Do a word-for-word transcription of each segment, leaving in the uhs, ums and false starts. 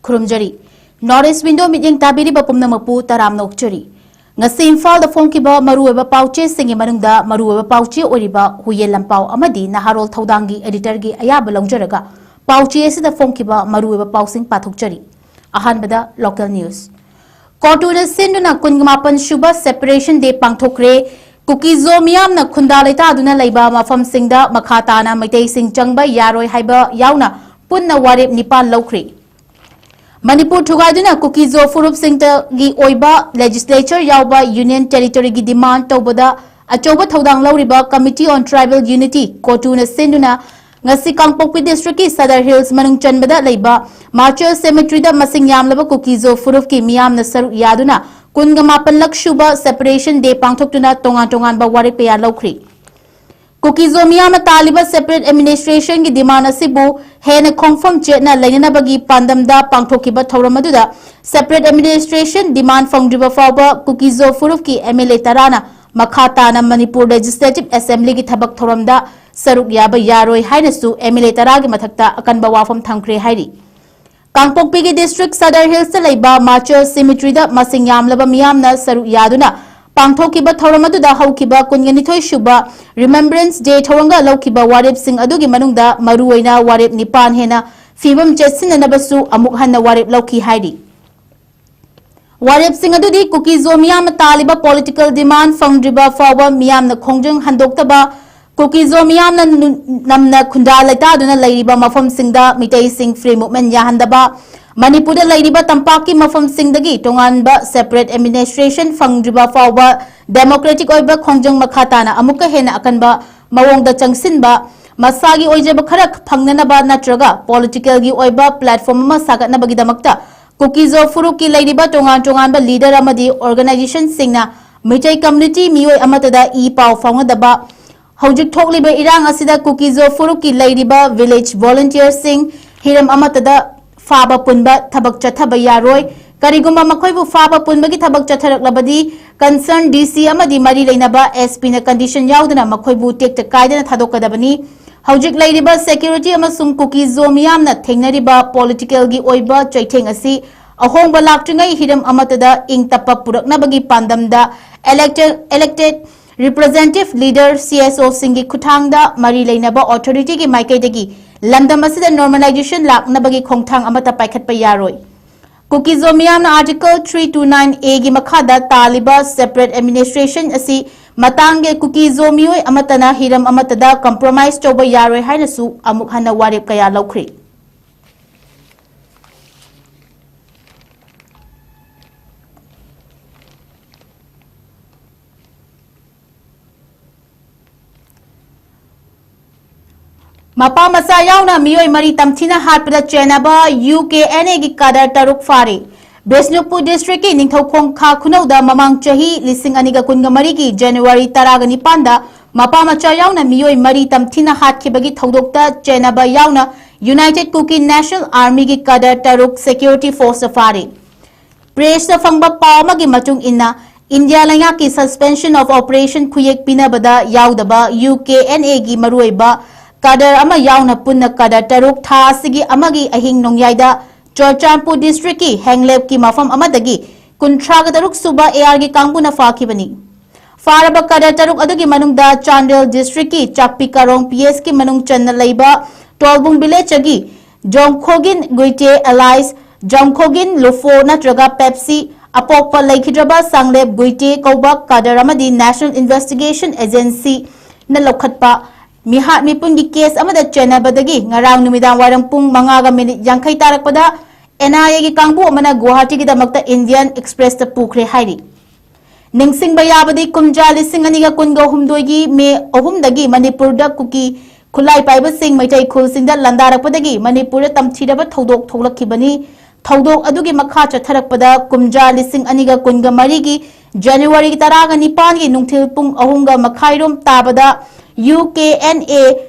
ꯈꯨꯔꯨꯝꯖꯔꯤ꯫ North East Window ꯃꯤꯠꯌꯦꯡ ꯇꯥꯕꯤꯔꯤꯕ ꯄꯨꯝꯅꯃꯛꯄꯨ ꯇꯔꯥꯝꯅ ꯑꯣꯛꯆꯔꯤ꯫ ꯉꯁꯤ ꯏꯝꯐꯥꯜꯗ ꯐꯣꯡꯈꯤꯕ ꯃꯔꯨꯑꯣꯏꯕ ꯄꯥꯎꯆꯦꯁꯤꯡꯒꯤ ꯃꯅꯨꯡꯗ ꯃꯔꯨꯑꯣꯏꯕ ꯄꯥꯎꯆꯦ ꯑꯣꯏꯔꯤꯕ ꯍꯨꯌꯦꯟ ꯂꯥꯟꯄꯥꯎ ꯑꯃꯗꯤ ꯅꯍꯥꯔꯣꯜ ꯊꯧꯗꯥꯡꯒꯤ editorꯒꯤ ꯑꯌꯥꯕ ꯂꯧꯖꯔꯒ ꯄꯥꯎꯆꯦ ꯑꯁꯤꯗ ꯐꯣꯡꯈꯤꯕ ꯃꯔꯨꯑꯣꯏꯕ ꯄꯥꯎꯁꯤꯡ ꯄꯥꯊꯣꯛꯆꯔꯤ꯫ ꯑꯍꯥꯟꯕꯗ local news꯫ ꯀꯣꯇꯨꯅ ꯁꯤꯟꯗꯨꯅ ꯀꯨꯟꯃꯥꯄꯟ ꯁꯨꯕ Separation Day ꯄꯥꯡꯊꯣꯛꯈ꯭ꯔꯦ꯫ ꯀꯨꯀꯤꯖꯣ ꯃꯤꯌꯥꯝꯅ ꯈꯨꯟꯗꯥ ꯂꯩꯇꯥꯗꯨꯅ ꯂꯩꯕ ꯃꯐꯝꯁꯤꯡꯗ ꯃꯈꯥ ꯇꯥꯅ ꯃꯩꯇꯩꯁꯤꯡ ꯆꯪꯕ ꯌꯥꯔꯣꯏ ꯍꯥꯏꯕ ꯌꯥꯎꯅ ꯄꯨꯟꯅ ꯋꯥꯔꯦꯞ ꯅꯤꯄꯥꯟ ꯂꯧꯈ꯭ꯔꯦ꯫ ꯃꯅꯤꯄꯨꯔ ꯊꯨꯒꯥꯏꯗꯨꯅ ꯀꯨꯀꯤꯖꯣ ꯐꯨꯔꯨꯞꯁꯤꯡꯇꯒꯤ ꯑꯣꯏꯕ legislature ꯌꯥꯎꯕ Union Territoryꯒꯤ demand ꯇꯧꯕꯗ ꯑꯆꯧꯕ ꯊꯧꯗꯥꯡ ꯂꯧꯔꯤꯕ Committee on Tribal Unity, ꯀꯣꯇꯨꯅ ꯁꯤꯟꯗꯨꯅ ꯉꯁꯤ ꯀꯥꯡꯄꯣꯛꯄꯤ districtꯀꯤ Sadar Hills ꯃꯅꯨꯡ ꯆꯟꯕꯗ ꯂꯩꯕ Martyrs Cemeteryꯗ ꯃꯁꯤꯡ ꯌꯥꯝꯂꯕ ꯀꯨꯀꯤꯖꯣ ꯐꯨꯔꯨꯞꯀꯤ ꯃꯤꯌꯥꯝꯅ ꯁꯔꯨꯛ ꯌꯥꯗꯨꯅ ꯀꯨꯟꯒ ꯃꯥꯄꯟꯂꯛ ꯁꯨꯕ Separation Day ꯄꯥꯡꯊꯣꯛꯇꯨꯅ ꯇꯣꯉꯥꯟ ꯇꯣꯉꯥꯟꯕ ꯋꯥꯔꯦꯞ ꯀꯌꯥ ꯂꯧꯈ꯭ꯔꯤ꯫ ꯀꯨꯀꯤꯖꯣ ꯃꯤꯌꯥꯝꯅ ꯇꯥꯜꯂꯤꯕ separate administrationꯒꯤ demand ꯑꯁꯤꯕꯨ ꯍꯦꯟꯅ ꯈꯣꯡꯐꯝ ꯆꯦꯠꯅ ꯂꯩꯅꯅꯕꯒꯤ ꯄꯥꯟꯗꯝꯗ ꯄꯥꯡꯊꯣꯛꯈꯤꯕ ꯊꯧꯔꯝ ꯑꯗꯨꯗ separate administration demand ꯐꯪꯗ꯭ꯔꯤꯕ ꯐꯥꯎꯕ ꯀꯨꯀꯤꯖꯣ ꯐꯨꯔꯨꯞꯀꯤ MLA ꯇꯔꯥꯅ ꯃꯈꯥ ꯇꯥꯅ ꯃꯅꯤꯄꯨꯔ Legislative Assemblyꯒꯤ ꯊꯕꯛ ꯊꯧꯔꯝꯗ ꯁꯔꯨꯛ ꯌꯥꯕ ꯌꯥꯔꯣꯏ ꯍꯥꯏꯅꯁꯨ MLA ꯇꯔꯥꯒꯤ ꯃꯊꯛꯇ ꯑꯀꯟꯕ ꯋꯥꯐꯝ ꯊꯝꯈ꯭ꯔꯦ ꯍꯥꯏꯔꯤ꯫ ꯀꯥꯡꯄꯣꯛꯄꯤꯒꯤ district Sadar Hillsꯇ ꯂꯩꯕ Martyrs Cemeteryꯗ ꯃꯁꯤꯡ ꯌꯥꯝꯂꯕ ꯃꯤꯌꯥꯝꯅ ꯁꯔꯨꯛ ꯌꯥꯗꯨꯅ ꯄꯥꯡꯊꯣꯛꯈꯤꯕ ꯊꯧꯔꯝ ꯑꯗꯨꯗ ꯍꯧꯈꯤꯕ ꯀꯨꯟꯒ ꯅꯤꯊꯣꯏ ꯁꯨꯕ Remembrance Day ꯊꯧꯔꯝꯒ ꯂꯧꯈꯤꯕ ꯋꯥꯔꯦꯞꯁꯤꯡ ꯑꯗꯨꯒꯤ ꯃꯅꯨꯡꯗ ꯃꯔꯨꯑꯣꯏꯅ ꯋꯥꯔꯦꯞ ꯅꯤꯄꯥꯟ ꯍꯦꯟꯅ ꯐꯤꯕꯝ ꯆꯦꯠꯁꯤꯟꯅꯅꯕꯁꯨ ꯑꯃꯨꯛ ꯍꯟꯅ ꯋꯥꯔꯦꯞ ꯂꯧꯈꯤ ꯍꯥꯏꯔꯤ꯫ ꯋꯥꯔꯦꯞꯁꯤꯡ ꯑꯗꯨꯗꯤ ꯀꯨꯀꯤꯖꯣ ꯃꯤꯌꯥꯝꯅ ꯇꯥꯜꯂꯤꯕ political demand ꯐꯪꯗ꯭ꯔꯤꯕ ꯐꯥꯎꯕ ꯃꯤꯌꯥꯝꯅ ꯈꯣꯡꯖꯪ ꯍꯟꯗꯣꯛꯇꯕ, ꯀꯨꯀꯤꯖꯣ ꯃꯤꯌꯥꯝꯅ ꯅꯨ-, ꯅꯝꯅ ꯈꯨꯟꯗꯥ ꯂꯩꯇꯥꯗꯨꯅ ꯂꯩꯔꯤꯕ ꯃꯐꯝꯁꯤꯡꯗ ꯃꯤꯇꯩꯁꯤꯡ free movement ꯌꯥꯍꯟꯗꯕ, ꯃꯅꯤꯄꯨꯔꯗ ꯂꯩꯔꯤꯕ ꯇꯝꯄꯥꯛꯀꯤ ꯃꯐꯝꯁꯤꯡꯗꯒꯤ ꯇꯣꯉꯥꯟꯕ separate administration ꯐꯪꯗ꯭ꯔꯤꯕ ꯐꯥꯎꯕ democratic ꯑꯣꯏꯕ ꯈꯣꯡꯖꯪ ꯃꯈꯥ ꯇꯥꯅ ꯑꯃꯨꯛꯀ ꯍꯦꯟꯅ ꯑꯀꯟꯕ ꯃꯑꯣꯡꯗ ꯆꯪꯁꯤꯟꯕ, ꯃꯁꯥꯒꯤ ꯑꯣꯏꯖꯕ ꯈꯔ ꯐꯪꯅꯅꯕ ꯅꯠꯇ꯭ꯔꯒ politicalꯒꯤ ꯑꯣꯏꯕ platform ꯑꯃ ꯁꯥꯒꯠꯅꯕꯒꯤꯗꯃꯛꯇ ꯀꯨꯀꯤꯖꯣ ꯐꯨꯔꯨꯞꯀꯤ ꯂꯩꯔꯤꯕ ꯇꯣꯉꯥꯟ ꯇꯣꯉꯥꯟꯕ leader ꯑꯃꯗꯤ organizationꯁꯤꯡꯅ ꯃꯤꯇꯩ community ꯃꯤꯑꯣꯏ ꯑꯃꯠꯇꯗ ꯏ ꯄꯥꯎ ꯐꯥꯎꯅꯗꯕ, ꯍꯧꯖꯤꯛ ꯊꯣꯛꯂꯤꯕ ꯏꯔꯥꯡ ꯑꯁꯤꯗ ꯀꯨꯀꯤꯖꯣ ꯐꯨꯔꯨꯞꯀꯤ ꯂꯩꯔꯤꯕ village volunteerꯁꯤꯡ ꯍꯤꯔꯝ ꯑꯃꯠꯇꯗ ꯐꯥꯕ ꯄꯨꯟꯕ ꯊꯕꯛ ꯆꯠꯊꯕ ꯌꯥꯔꯣꯏ꯫ ꯀꯔꯤꯒꯨꯝꯕ ꯃꯈꯣꯏꯕꯨ ꯐꯥꯕ ꯄꯨꯟꯕꯒꯤ ꯊꯕꯛ ꯆꯠꯊꯔꯛꯂꯕꯗꯤ concern DC ꯑꯃꯗꯤ ꯃꯔꯤ ꯂꯩꯅꯕ SPꯅ condition ꯌꯥꯎꯗꯅ ꯃꯈꯣꯏꯕꯨ ꯇꯦꯛꯇ ꯀꯥꯏꯗꯅ ꯊꯥꯗꯣꯛꯀꯗꯕꯅꯤ꯫ ꯍꯧꯖꯤꯛ ꯂꯩꯔꯤꯕ ꯁꯦꯀ꯭ꯌꯨꯔꯤꯇꯤ ꯑꯃꯁꯨꯡ ꯀꯨꯀꯤ-ꯖꯣ ꯃꯤꯌꯥꯝꯅ ꯊꯦꯡꯅꯔꯤꯕ ꯄꯣꯂꯤꯇꯤꯀꯦꯜꯒꯤ ꯑꯣꯏꯕ ꯆꯩꯊꯦꯡ ꯑꯁꯤ ꯑꯍꯣꯡꯕ ꯂꯥꯛꯇ꯭ꯔꯤꯉꯩ ꯍꯤꯔꯝ ꯑꯃꯠꯇꯗ ꯏꯪ ꯇꯞꯄ ꯄꯨꯔꯛꯅꯕꯒꯤ ꯄꯥꯟꯗꯝꯗ elected, elected representative leader, C S O ꯁꯤꯡꯒꯤ ꯈꯨꯠꯊꯥꯡꯗ ꯃꯔꯤ ꯂꯩꯅꯕ ꯑꯣꯊꯣꯔꯤꯇꯤꯒꯤ ꯃꯥꯏꯀꯩꯗꯒꯤ ꯂꯝꯗꯝ ꯑꯁꯤꯗ normalization ꯂꯥꯛꯅꯕꯒꯤ ꯈꯣꯡꯊꯥꯡ ꯑꯃꯠꯇ ꯄꯥꯏꯈꯠꯄ ꯌꯥꯔꯣꯏ꯫ ꯀꯨꯀꯤ-ꯖꯣ ꯃꯤꯌꯥꯝꯅ Article three two nine A ꯒꯤ ꯃꯈꯥꯗ ꯇꯥꯜꯂꯤꯕ separate administration ꯑꯁꯤ ꯃꯇꯥꯡꯒꯤ ꯀꯨꯀꯤ-ꯖꯣ ꯃꯤꯑꯣꯏ ꯑꯃꯠꯇꯅ ꯍꯤꯔꯝ ꯑꯃꯠꯇꯗ compromise ꯇꯧꯕ ꯌꯥꯔꯣꯏ ꯍꯥꯏꯅꯁꯨ ꯑꯃꯨꯛ ꯍꯟꯅ ꯋꯥꯔꯦꯞ ꯀꯌꯥ ꯂꯧꯈ꯭ꯔꯤ꯫ ꯃꯄꯥ ꯃꯆꯥ ꯌꯥꯎꯅ ꯃꯤꯑꯣꯏ ꯃꯔꯤ ꯇꯝꯊꯤꯅ ꯍꯥꯠꯄꯗ ꯆꯦꯟꯅꯕ U K N A ꯒꯤ cadre ꯇꯔꯨꯛ ꯐꯥꯔꯤ꯫ ꯕꯤꯁꯅꯨꯄꯨꯔ district ꯀꯤ ꯅꯤꯡꯊꯧꯈꯣꯡ ꯈꯥ ꯈꯨꯅꯧꯗ ꯃꯃꯥꯡ ꯆꯍꯤ ꯂꯤꯁꯤꯡ ꯑꯅꯤꯒ ꯀꯨꯟꯒ ꯃꯔꯤꯒꯤ January ꯇꯔꯥꯒ ꯅꯤꯄꯥꯟꯗ ꯃꯄꯥ ꯃꯆꯥ ꯌꯥꯎꯅ ꯃꯤꯑꯣꯏ ꯃꯔꯤ ꯇꯝꯊꯤꯅ ꯍꯥꯠꯈꯤꯕꯒꯤ ꯊꯧꯗꯣꯛꯇ ꯆꯦꯟꯅꯕ ꯌꯥꯎꯅ United Kuki National Army ꯒꯤ cadre ꯇꯔꯨꯛ security force ꯇ ꯐꯥꯔꯤ꯫ Press ꯇ ꯐꯪꯕ ꯄꯥꯎ ꯑꯃꯒꯤ ꯃꯇꯨꯡ ꯏꯟꯅ, ꯏꯟꯗꯤꯌꯥ ꯂꯩꯉꯥꯛꯀꯤ suspension of operation ꯈꯨꯌꯦꯛ ꯄꯤꯅꯕꯗ ꯌꯥꯎꯗꯕ U K N A ꯒꯤ ꯃꯔꯨꯑꯣꯏꯕ cadre ꯑꯃ ꯌꯥꯎꯅ ꯄꯨꯟꯅ cadre ꯇꯔꯨꯛ ꯊꯥ ꯑꯁꯤꯒꯤ ꯑꯃꯒꯤ ꯑꯍꯤꯡ ꯅꯣꯡꯌꯥꯏꯗ ꯆꯨꯔꯆꯥꯟꯄꯨꯔ district ꯀꯤ ꯍꯦꯡꯂꯦꯞꯀꯤ ꯃꯐꯝ ꯑꯃꯗꯒꯤ ꯀꯨꯟꯊ꯭ꯔꯥꯒ ꯇꯔꯨꯛ ꯁꯨꯕ A R ꯒꯤ ꯀꯥꯡꯕꯨꯅ ꯐꯥꯈꯤꯕꯅꯤ꯫ ꯐꯥꯔꯕ cadre ꯇꯔꯨꯛ ꯑꯗꯨꯒꯤ ꯃꯅꯨꯡꯗ ꯆꯥꯟꯗꯦꯜ district ꯀꯤ ꯆꯥꯛꯄꯤ ꯀꯥꯔꯣꯡ P S ꯀꯤ ꯃꯅꯨꯡ ꯆꯟꯅ ꯂꯩꯕ ꯇꯣꯜꯕꯨꯡ village ꯇꯒꯤ ꯖꯣꯡꯈꯣꯒꯤꯟ ꯒꯨꯏꯇꯦ alias ꯖꯣꯡꯈꯣꯒꯤꯟ ꯂꯨꯐꯣ ꯅꯠꯇ꯭ꯔꯒ ꯄꯦꯞꯁꯤ, ꯑꯄꯣꯛꯄ ꯂꯩꯈꯤꯗ꯭ꯔꯕ ꯁꯥꯡꯂꯦꯞ ꯒꯨꯏꯇꯦ ꯀꯧꯕ cadre ꯑꯃꯗꯤ National Investigation Agency ꯅ ꯂꯧꯈꯠꯄ ꯃꯤꯍꯥꯠ ꯃꯤꯄꯨꯟꯒꯤ case ꯑꯃꯗ ꯆꯦꯟꯅꯕꯗꯒꯤ ꯉꯔꯥꯡ ꯅꯨꯃꯤꯗꯥꯡ ꯋꯥꯏꯔꯝ ꯄꯨꯡ ꯃꯉꯥꯒ minute ꯌꯥꯡꯈꯩ ꯇꯥꯔꯛꯄꯗ N I A ꯒꯤ ꯀꯥꯡꯕꯨ ꯑꯃꯅ ꯒꯨꯋꯥꯍꯥꯇꯤꯒꯤꯗꯃꯛꯇ Indian Express ꯇ ꯄꯨꯈ꯭ꯔꯦ ꯍꯥꯏꯔꯤ꯫ ꯅꯤꯡꯁꯤꯡꯕ ꯌꯥꯕꯗꯤ, ꯀꯨꯝꯖꯥ ꯂꯤꯁꯤꯡ ꯑꯅꯤꯒ ꯀꯨꯟꯒ ꯍꯨꯝꯗꯣꯏꯒꯤ May ꯑꯍꯨꯝꯗꯒꯤ ꯃꯅꯤꯄꯨꯔꯗ ꯀꯨꯀꯤ ꯈꯨꯠꯂꯥꯏ ꯄꯥꯏꯕꯁꯤꯡ ꯃꯩꯇꯩ ꯈꯨꯜꯁꯤꯡꯗ ꯂꯥꯟꯗꯥꯔꯛꯄꯗꯒꯤ ꯃꯅꯤꯄꯨꯔꯗ ꯇꯝꯊꯤꯔꯕ ꯊꯧꯗꯣꯛ ꯊꯣꯛꯂꯛꯈꯤꯕꯅꯤ꯫ ꯊꯧꯗꯣꯛ ꯑꯗꯨꯒꯤ ꯃꯈꯥ ꯆꯠꯊꯔꯛꯄꯗ ꯀꯨꯝꯖꯥ ꯂꯤꯁꯤꯡ ꯑꯅꯤꯒ ꯀꯨꯟꯒ ꯃꯔꯤꯒꯤ January ꯇꯔꯥꯒ ꯅꯤꯄꯥꯟꯒꯤ ꯅꯨꯡꯊꯤꯜ ꯄꯨꯡ ꯑꯍꯨꯝꯒ ꯃꯈꯥꯏꯔꯣꯝ ꯇꯥꯕꯗ U K N A,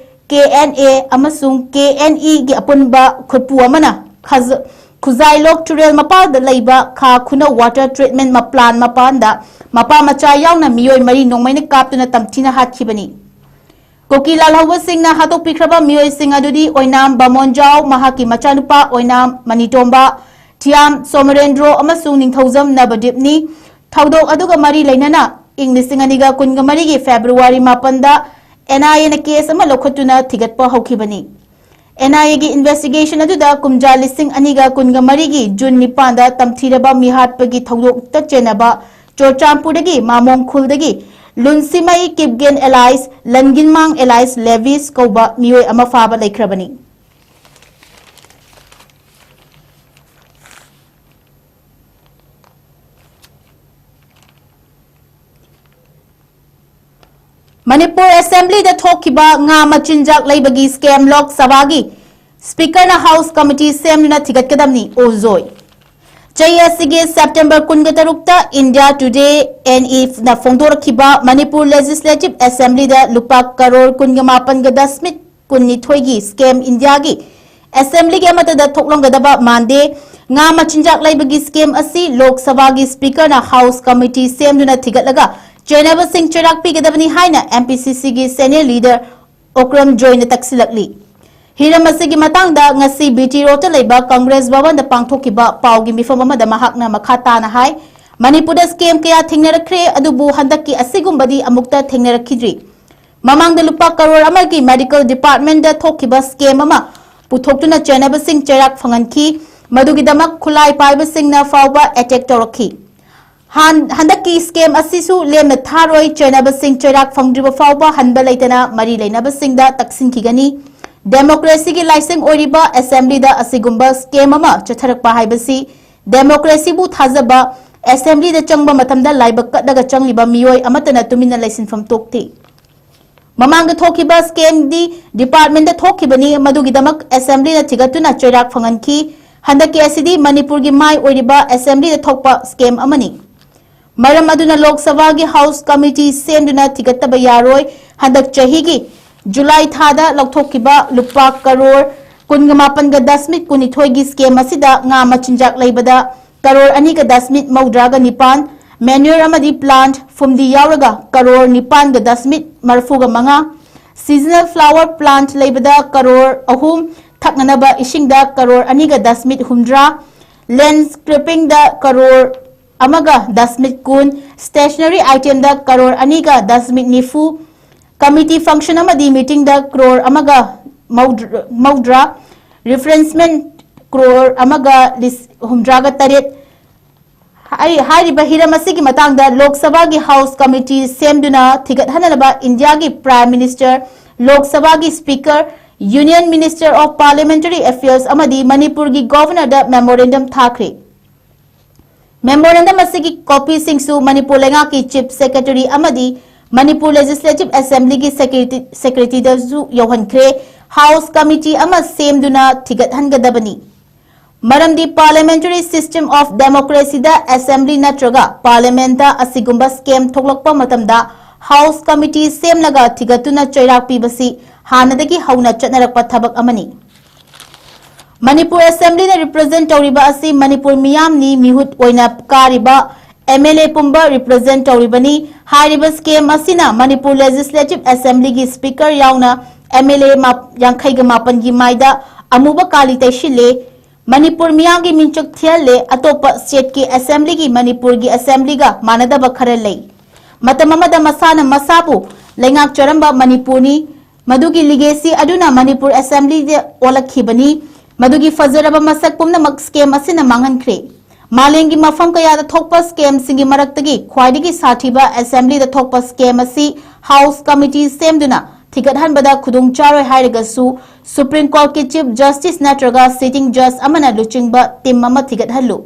K N A ꯑꯃꯁꯨꯡ K N E ꯒꯤ ꯑꯄꯨꯟꯕ ꯈꯨꯠꯄꯨ ꯑꯃꯅ ꯈꯖ-, ꯈꯨꯖꯥꯏꯂꯣꯛ ꯇꯨꯔꯦꯜ ꯃꯄꯥꯜꯗ ꯂꯩꯕ ꯈꯥ ꯈꯨꯅꯧ water treatment ꯃ-, plant ꯃꯄꯥꯟꯗ ꯃꯄꯥ ꯃꯆꯥ ꯌꯥꯎꯅ ꯃꯤꯑꯣꯏ ꯃꯔꯤ ꯅꯣꯡꯃꯩꯅ ꯀꯥꯞꯇꯨꯅ ꯇꯝꯊꯤꯅ ꯍꯥꯠꯈꯤꯕꯅꯤ꯫ ꯀꯨꯀꯤ ꯂꯥꯜꯍꯧꯕꯁꯤꯡꯅ ꯍꯥꯠꯇꯣꯛꯄꯤꯈ꯭ꯔꯕ ꯃꯤꯑꯣꯏꯁꯤꯡ ꯑꯗꯨꯗꯤ ꯑꯣꯏꯅꯥꯝ ꯕꯥꯃꯣꯟꯖꯥꯎ, ꯃꯍꯥꯛꯀꯤ ꯃꯆꯥꯅꯨꯄꯥ ꯑꯣꯏꯅꯥꯝ ꯃꯅꯤꯇꯣꯝꯕ, ꯊꯤꯌꯥꯝ ꯁꯣꯃꯔꯦꯟꯗ꯭ꯔꯣ ꯑꯃꯁꯨꯡ ꯅꯤꯡꯊꯧꯖꯝ ꯅꯕꯗꯤꯞꯅꯤ꯫ ꯊꯧꯗꯣꯛ ꯑꯗꯨꯒ ꯃꯔꯤ ꯂꯩꯅꯅ ꯏꯪ ꯂꯤꯁꯤꯡ ꯑꯅꯤꯒ ꯀꯨꯟꯒ ꯃꯔꯤꯒꯤ ꯐꯦꯕ꯭ꯔꯨꯋꯥꯔꯤ ꯃꯥꯄꯟꯗ ꯑꯦꯟ ꯑꯥꯏ ꯑꯦꯅ ꯀꯦꯁ ꯑꯃ ꯂꯧꯈꯠꯇꯨꯅ ꯊꯤꯒꯠꯄ ꯍꯧꯈꯤꯕꯅꯤ꯫ ꯑꯦꯟ ꯑꯥꯏ ꯑꯦꯒꯤ ꯏꯟꯚꯦꯁꯇꯤꯒꯦꯁꯟ ꯑꯗꯨꯗ ꯀꯨꯝꯖꯥ ꯂꯤꯁꯤꯡ ꯑꯅꯤꯒ ꯀꯨꯟꯒ ꯃꯔꯤꯒꯤ ꯖꯨꯟ ꯅꯤꯄꯥꯟꯗ ꯇꯝꯊꯤꯔꯕ ꯃꯤꯍꯥꯠꯄꯒꯤ ꯊꯧꯗꯣꯛꯇ ꯆꯦꯟꯅꯕ ꯆꯨꯔꯆꯥꯟꯄꯨꯔꯗꯒꯤ ꯃꯥꯃꯣꯡ ꯈꯨꯜꯗꯒꯤ ꯂꯨꯟꯁꯤꯃꯩ ꯀꯤꯞꯒꯦꯟ ꯑꯦꯂꯥꯏꯁ ꯂꯟꯒꯤꯟꯃꯥꯡ ꯑꯦꯂꯥꯏꯁ ꯂꯦꯚꯤꯁ ꯀꯧꯕ ꯃꯤꯑꯣꯏ ꯑꯃ ꯐꯥꯕ ꯂꯩꯈ꯭ꯔꯕꯅꯤ꯫ ꯃꯅꯤꯄꯨꯔ ꯑꯦꯁꯦꯝꯕ꯭ꯂꯤꯗ ꯊꯣꯛꯈꯤꯕ ꯉꯥ ꯃꯆꯤꯟꯖꯥꯛ ꯂꯩꯕꯒꯤ ꯁ꯭ꯀꯦꯝ ꯂꯣꯛ ꯁꯚꯥꯒꯤ ꯁ꯭ꯄꯤꯀꯔꯅ ꯍꯥꯎꯁ ꯀꯃꯤꯇꯤ ꯁꯦꯝꯗꯨꯅ ꯊꯤꯒꯠꯀꯗꯕꯅꯤ, ꯑꯣꯖꯣꯏ꯫ ꯆꯍꯤ ꯑꯁꯤꯒꯤ ꯁꯦꯞꯇꯦꯝꯕꯔ ꯀꯨꯟꯒ ꯇꯔꯨꯛꯇ ꯏꯟꯗꯤꯌꯥ ꯇꯨꯗꯦ ꯑꯦꯟ ꯏꯐꯅ ꯐꯣꯡꯗꯣꯔꯛꯈꯤꯕ ꯃꯅꯤꯄꯨꯔ ꯂꯦꯖꯤꯁꯂꯦꯇꯤꯚ ꯑꯦꯁꯦꯝꯕ꯭ꯂꯤꯗ ꯂꯨꯄꯥ ꯀꯔꯣꯔ ꯀꯨꯟꯒ ꯃꯥꯄꯟꯒ ꯗꯁꯃꯤꯠ ꯀꯨꯟꯅꯤꯊꯣꯏꯒꯤ ꯁ꯭ꯀꯦꯝ ꯏꯟꯗꯤꯌꯥꯒꯤ ꯑꯦꯁꯦꯝꯕ꯭ꯂꯤꯒꯤ ꯑꯃꯠꯇꯗ ꯊꯣꯛꯂꯝꯒꯗꯕ ꯃꯥꯟꯗꯦ꯫ ꯉꯥ ꯃꯆꯤꯟꯖꯥꯛ ꯂꯩꯕꯒꯤ ꯁ꯭ꯀꯦꯝ ꯑꯁꯤ ꯂꯣꯛ ꯁꯚꯥꯒꯤ ꯁ꯭ꯄꯤꯀꯔꯅ ꯍꯥꯎꯁ ꯀꯃꯤꯇꯤ ꯁꯦꯝꯗꯨꯅ ꯊꯤꯒꯠꯂꯒ ꯆꯦꯟꯅꯕꯁꯤꯡ ꯆꯩꯔꯥꯛ ꯄꯤꯒꯗꯕꯅꯤ ꯍꯥꯏꯅ ꯑꯦꯝ ꯄꯤ ꯁꯤ ꯁꯤꯒꯤ ꯁꯦꯅꯤꯌꯔ ꯂꯤꯗꯔ ꯑꯣꯀ꯭ꯔꯝ ꯖꯣꯏꯅ ꯇꯛꯁꯤꯜꯂꯛꯂꯤ꯫ ꯍꯤꯔꯝ ꯑꯁꯤꯒꯤ ꯃꯇꯥꯡꯗ ꯉꯁꯤ ꯕꯤ ꯇꯤ ꯔꯣꯗꯇ ꯂꯩꯕ ꯀꯪꯒ꯭ꯔꯦꯁ ꯚꯕꯟꯗ ꯄꯥꯡꯊꯣꯛꯈꯤꯕ ꯄꯥꯎꯒꯤ ꯃꯤꯐꯝ ꯑꯃꯗ ꯃꯍꯥꯛꯅ ꯃꯈꯥ ꯇꯥꯅ ꯍꯥꯏ, ꯃꯅꯤꯄꯨꯔꯗ ꯁ꯭ꯀꯦꯝ ꯀꯌꯥ ꯊꯦꯡꯅꯔꯛꯈ꯭ꯔꯦ, ꯑꯗꯨꯕꯨ ꯍꯟꯗꯛꯀꯤ ꯑꯁꯤꯒꯨꯝꯕꯗꯤ ꯑꯃꯨꯛꯇ ꯊꯦꯡꯅꯔꯛꯈꯤꯗ꯭ꯔꯤ꯫ ꯃꯃꯥꯡꯗ ꯂꯨꯄꯥ ꯀꯔꯣꯔ ꯑꯃꯒꯤ ꯃꯦꯗꯤꯀꯦꯜ ꯗꯤꯄꯥꯔꯠꯃꯦꯟꯗ ꯊꯣꯛꯈꯤꯕ ꯁ꯭ꯀꯦꯝ ꯑꯃ ꯄꯨꯊꯣꯛꯇꯨꯅ ꯆꯦꯟꯅꯕꯁꯤꯡ ꯆꯩꯔꯥꯛ ꯐꯪꯍꯟꯈꯤ꯫ ꯃꯗꯨꯒꯤꯗꯃꯛ ꯈꯨꯠꯂꯥꯏ ꯄꯥꯏꯕꯁꯤꯡꯅ ꯐꯥꯎꯕ ꯑꯦꯇꯦꯛ ꯇꯧꯔꯛꯈꯤ꯫ ꯍꯥꯟ-, ꯍꯟꯗꯛꯀꯤ ꯁ꯭ꯀꯦꯝ ꯑꯁꯤꯁꯨ ꯂꯦꯝꯅ ꯊꯥꯔꯣꯏ, ꯆꯦꯟꯅꯕꯁꯤꯡ ꯆꯩꯔꯥꯛ ꯐꯪꯗ꯭ꯔꯤꯕ ꯐꯥꯎꯕ ꯍꯟꯕ ꯂꯩꯇꯅ ꯃꯔꯤ ꯂꯩꯅꯕꯁꯤꯡꯗ ꯇꯛꯁꯤꯟꯈꯤꯒꯅꯤ꯫ ꯗꯦꯃꯣꯀ꯭ꯔꯦꯁꯤꯒꯤ ꯂꯥꯏꯁꯪ ꯑꯣꯏꯔꯤꯕ ꯑꯦꯁꯦꯝꯕ꯭ꯂꯤꯗ ꯑꯁꯤꯒꯨꯝꯕ ꯁ꯭ꯀꯦꯝ ꯑꯃ ꯆꯠꯊꯔꯛꯄ ꯍꯥꯏꯕꯁꯤ ꯗꯦꯃꯣꯀ꯭ꯔꯦꯁꯤꯕꯨ ꯊꯥꯖꯕ, ꯑꯦꯁꯦꯝꯕ꯭ꯂꯤꯗ ꯆꯪꯕ ꯃꯇꯝꯗ ꯂꯥꯏꯕꯛ ꯀꯠꯂꯒ ꯆꯪꯂꯤꯕ ꯃꯤꯑꯣꯏ ꯑꯃꯠꯇꯅ ꯇꯨꯃꯤꯟꯅ ꯂꯩꯁꯤꯟꯐꯝ ꯊꯣꯛꯇꯦ꯫ ꯃꯃꯥꯡꯗ ꯊꯣꯛꯈꯤꯕ ꯁ꯭ꯀꯦꯝꯗꯤ ꯗꯤꯄꯥꯔꯠꯃꯦꯟꯗ ꯊꯣꯛꯈꯤꯕꯅꯤ, ꯃꯗꯨꯒꯤꯗꯃꯛ ꯑꯦꯁꯦꯝꯕ꯭ꯂꯤꯅ ꯊꯤꯒꯠꯇꯨꯅ ꯆꯩꯔꯥꯛ ꯐꯪꯍꯟꯈꯤ꯫ ꯍꯟꯗꯛꯀꯤ ꯑꯁꯤꯗꯤ ꯃꯅꯤꯄꯨꯔꯒꯤ ꯃꯥꯏ ꯑꯣꯏꯔꯤꯕ ꯑꯦꯁꯦꯝꯕ꯭ꯂꯤꯗ ꯊꯣꯛꯄ ꯁ꯭ꯀꯦꯝ ꯑꯃꯅꯤ꯫ ꯃꯔꯝ ꯑꯗꯨꯅ ꯂꯣꯛ ꯁꯚꯥꯒꯤ ꯍꯥꯎꯁ ꯀꯃꯤꯇꯤ ꯁꯦꯝꯗꯨꯅ ꯊꯤꯒꯠꯇꯕ ꯌꯥꯔꯣꯏ꯫ ꯍꯟꯗꯛ ꯆꯍꯤꯒꯤ ꯖꯨꯂꯥꯏ ꯊꯥꯗ ꯂꯧꯊꯣꯛꯈꯤꯕ ꯂꯨꯄꯥ ꯀꯔꯣꯔ ꯀꯨꯟꯒ ꯃꯥꯄꯟꯒ ꯗꯁꯃꯤꯛ ꯀꯨꯟꯅꯤꯊꯣꯏꯒꯤ ꯁ꯭ꯀꯦꯝ ꯑꯁꯤꯗ ꯉꯥ ꯃꯆꯤꯟꯖꯥꯛ ꯂꯩꯕꯗ ꯀꯔꯣꯔ ꯑꯅꯤꯒ ꯗꯁꯃꯤꯛ ꯃꯧꯗ꯭ꯔꯥꯒ ꯅꯤꯄꯥꯟ, ꯃꯦꯅ꯭ꯌꯨꯔ ꯑꯃꯗꯤ ꯄ꯭ꯂꯥꯟꯠ ꯐꯨꯝꯗꯤ ꯌꯥꯎꯔꯒ ꯀꯔꯣꯔ ꯅꯤꯄꯥꯟꯒ ꯗꯁꯃꯤꯛ ꯃꯔꯐꯨꯒ ꯃꯉꯥ, Seasonal flower plant ꯂꯩꯕꯗ ꯀꯔꯣꯔ ꯑꯍꯨꯝ, ꯊꯛꯅꯅꯕ ꯏꯁꯤꯡꯗ ꯀꯔꯣꯔ ꯑꯅꯤꯒ ꯗꯁꯃꯤꯠ ꯍꯨꯝꯗ꯭ꯔꯥ, landscapingꯗ ꯀꯔꯣꯔ ꯑꯃꯒ ꯗꯁꯃꯤꯠ ꯀꯨꯟ, stationery itemꯗ ꯀꯔꯣꯔ ꯑꯅꯤꯒ ꯗꯁꯃꯤꯠ ꯅꯤꯐꯨ, committee function ꯑꯃꯗꯤ meetingꯗ ꯀ꯭ꯔꯣꯔ ꯑꯃꯒ ꯃꯧꯗ꯭ꯔ- ꯃꯧꯗ꯭ꯔꯥ, refreshment ꯀ꯭ꯔꯣꯔ ꯑꯃꯒ ꯂꯤꯁ- ꯍꯨꯝꯗ꯭ꯔꯥꯒ ꯇꯔꯦꯠ꯫ ꯍꯥꯏ- ꯍꯥꯏꯔꯤꯕ ꯍꯤꯔꯝ ꯑꯁꯤꯒꯤ ꯃꯇꯥꯡꯗ ꯂꯣꯛ ꯁꯚꯥꯒꯤ House Committee ꯁꯦꯝꯗꯨꯅ ꯊꯤꯒꯠꯍꯟꯅꯅꯕ ꯏꯟꯗꯤꯌꯥꯒꯤ Prime Minister, ꯂꯣꯛ ꯁꯚꯥꯒꯤ Speaker, Union Minister of Parliamentary Affairs ꯑꯃꯗꯤ ꯃꯅꯤꯄꯨꯔꯒꯤ Governorꯗ memorandum ꯊꯥꯈ꯭ꯔꯦ꯫ Memorandum ꯑꯁꯤꯒꯤ copyꯁꯤꯡꯁꯨ ꯃꯅꯤꯄꯨꯔ ꯂꯩꯉꯥꯛꯀꯤ Chief Secretary ꯑꯃꯗꯤ Manipur Legislative Assemblyꯒꯤ Secretary- Secretaryꯗꯁꯨ ꯌꯧꯍꯟꯈ꯭ꯔꯦ꯫ House Committee ꯑꯃ ꯁꯦꯝꯗꯨꯅ ꯊꯤꯒꯠꯍꯟꯒꯗꯕꯅꯤ꯫ ꯃꯔꯝꯗꯤ Parliamentary System of Democracyꯗ Assembly ꯅꯠꯇ꯭ꯔꯒ Parliamentꯇ ꯑꯁꯤꯒꯨꯝꯕ scheme ꯊꯣꯛꯂꯛꯄ ꯃꯇꯝꯗ House Committee ꯁꯦꯝꯂꯒ ꯊꯤꯒꯠꯇꯨꯅ ꯆꯩꯔꯥꯛ ꯄꯤꯕꯁꯤ ꯍꯥꯟꯅꯗꯒꯤ ꯍꯧꯅ ꯆꯠꯅꯔꯛꯄ ꯊꯕꯛ ꯑꯃꯅꯤ꯫ ꯃꯅꯤꯄꯨꯔ Assemblyꯅ represent ꯇꯧꯔꯤꯕ ꯑꯁꯤ ꯃꯅꯤꯄꯨꯔ ꯃꯤꯌꯥꯝꯅꯤ꯫ ꯃꯤꯍꯨꯠ ꯑꯣꯏꯅ ꯀꯥꯔꯤꯕ MLA ꯄꯨꯝꯕ represent ꯇꯧꯔꯤꯕꯅꯤ꯫ ꯍꯥꯏꯔꯤꯕ scheme ꯑꯁꯤꯅ ꯃꯅꯤꯄꯨꯔ Legislative Assemblyꯒꯤ Speaker ꯌꯥꯎꯅ MLA ꯃꯥ- ꯌꯥꯡꯈꯩꯒ ꯃꯥꯄꯟꯒꯤ ꯃꯥꯏꯗ ꯑꯃꯨꯕ ꯀꯥꯂꯤ ꯇꯩꯁꯤꯜꯂꯦ꯫ ꯃꯅꯤꯄꯨꯔ ꯃꯤꯌꯥꯝꯒꯤ ꯃꯤꯡꯆꯠ ꯊꯤꯍꯜꯂꯦ꯫ ꯑꯇꯣꯞꯄ stateꯀꯤ Assemblyꯒꯤ ꯃꯅꯤꯄꯨꯔꯒꯤ Assemblyꯒ ꯃꯥꯟꯅꯗꯕ ꯈꯔ ꯂꯩ꯫ ꯃꯇꯝ ꯑꯃꯗ ꯃꯁꯥꯅ ꯃꯁꯥꯕꯨ ꯂꯩꯉꯥꯛꯆꯔꯝꯕ ꯃꯅꯤꯄꯨꯔꯅꯤ꯫ ꯃꯗꯨꯒꯤ legacy ꯑꯗꯨꯅ ꯃꯅꯤꯄꯨꯔ Assemblyꯗ ꯑꯣꯜꯂꯛꯈꯤꯕꯅꯤ꯫ ꯃꯗꯨꯒꯤ ꯐꯖꯔꯕ ꯃꯁꯛ ꯄꯨꯝꯅꯃꯛ scheme ꯑꯁꯤꯅ ꯃꯥꯡꯍꯟꯈ꯭ꯔꯦ꯫ ꯃꯥꯂꯦꯝꯒꯤ ꯃꯐꯝ ꯀꯌꯥꯗ ꯊꯣꯛꯄ schemeꯁꯤꯡꯒꯤ ꯃꯔꯛꯇꯒꯤ ꯈ꯭ꯋꯥꯏꯗꯒꯤ ꯁꯥꯊꯤꯕ Assemblyꯗ ꯊꯣꯛꯄ scheme ꯑꯁꯤ House Committee ꯁꯦꯝꯗꯨꯅ ꯊꯤꯒꯠꯍꯟꯕꯗ ꯈꯨꯗꯣꯡ ꯆꯥꯔꯣꯏ ꯍꯥꯏꯔꯒꯁꯨ Supreme Courtꯀꯤ Chief Justice ꯅꯠꯇ꯭ꯔꯒ sitting judge ꯑꯃꯅ ꯂꯨꯆꯤꯡꯕ team ꯑꯃ ꯊꯤꯒꯠꯍꯜꯂꯨ꯫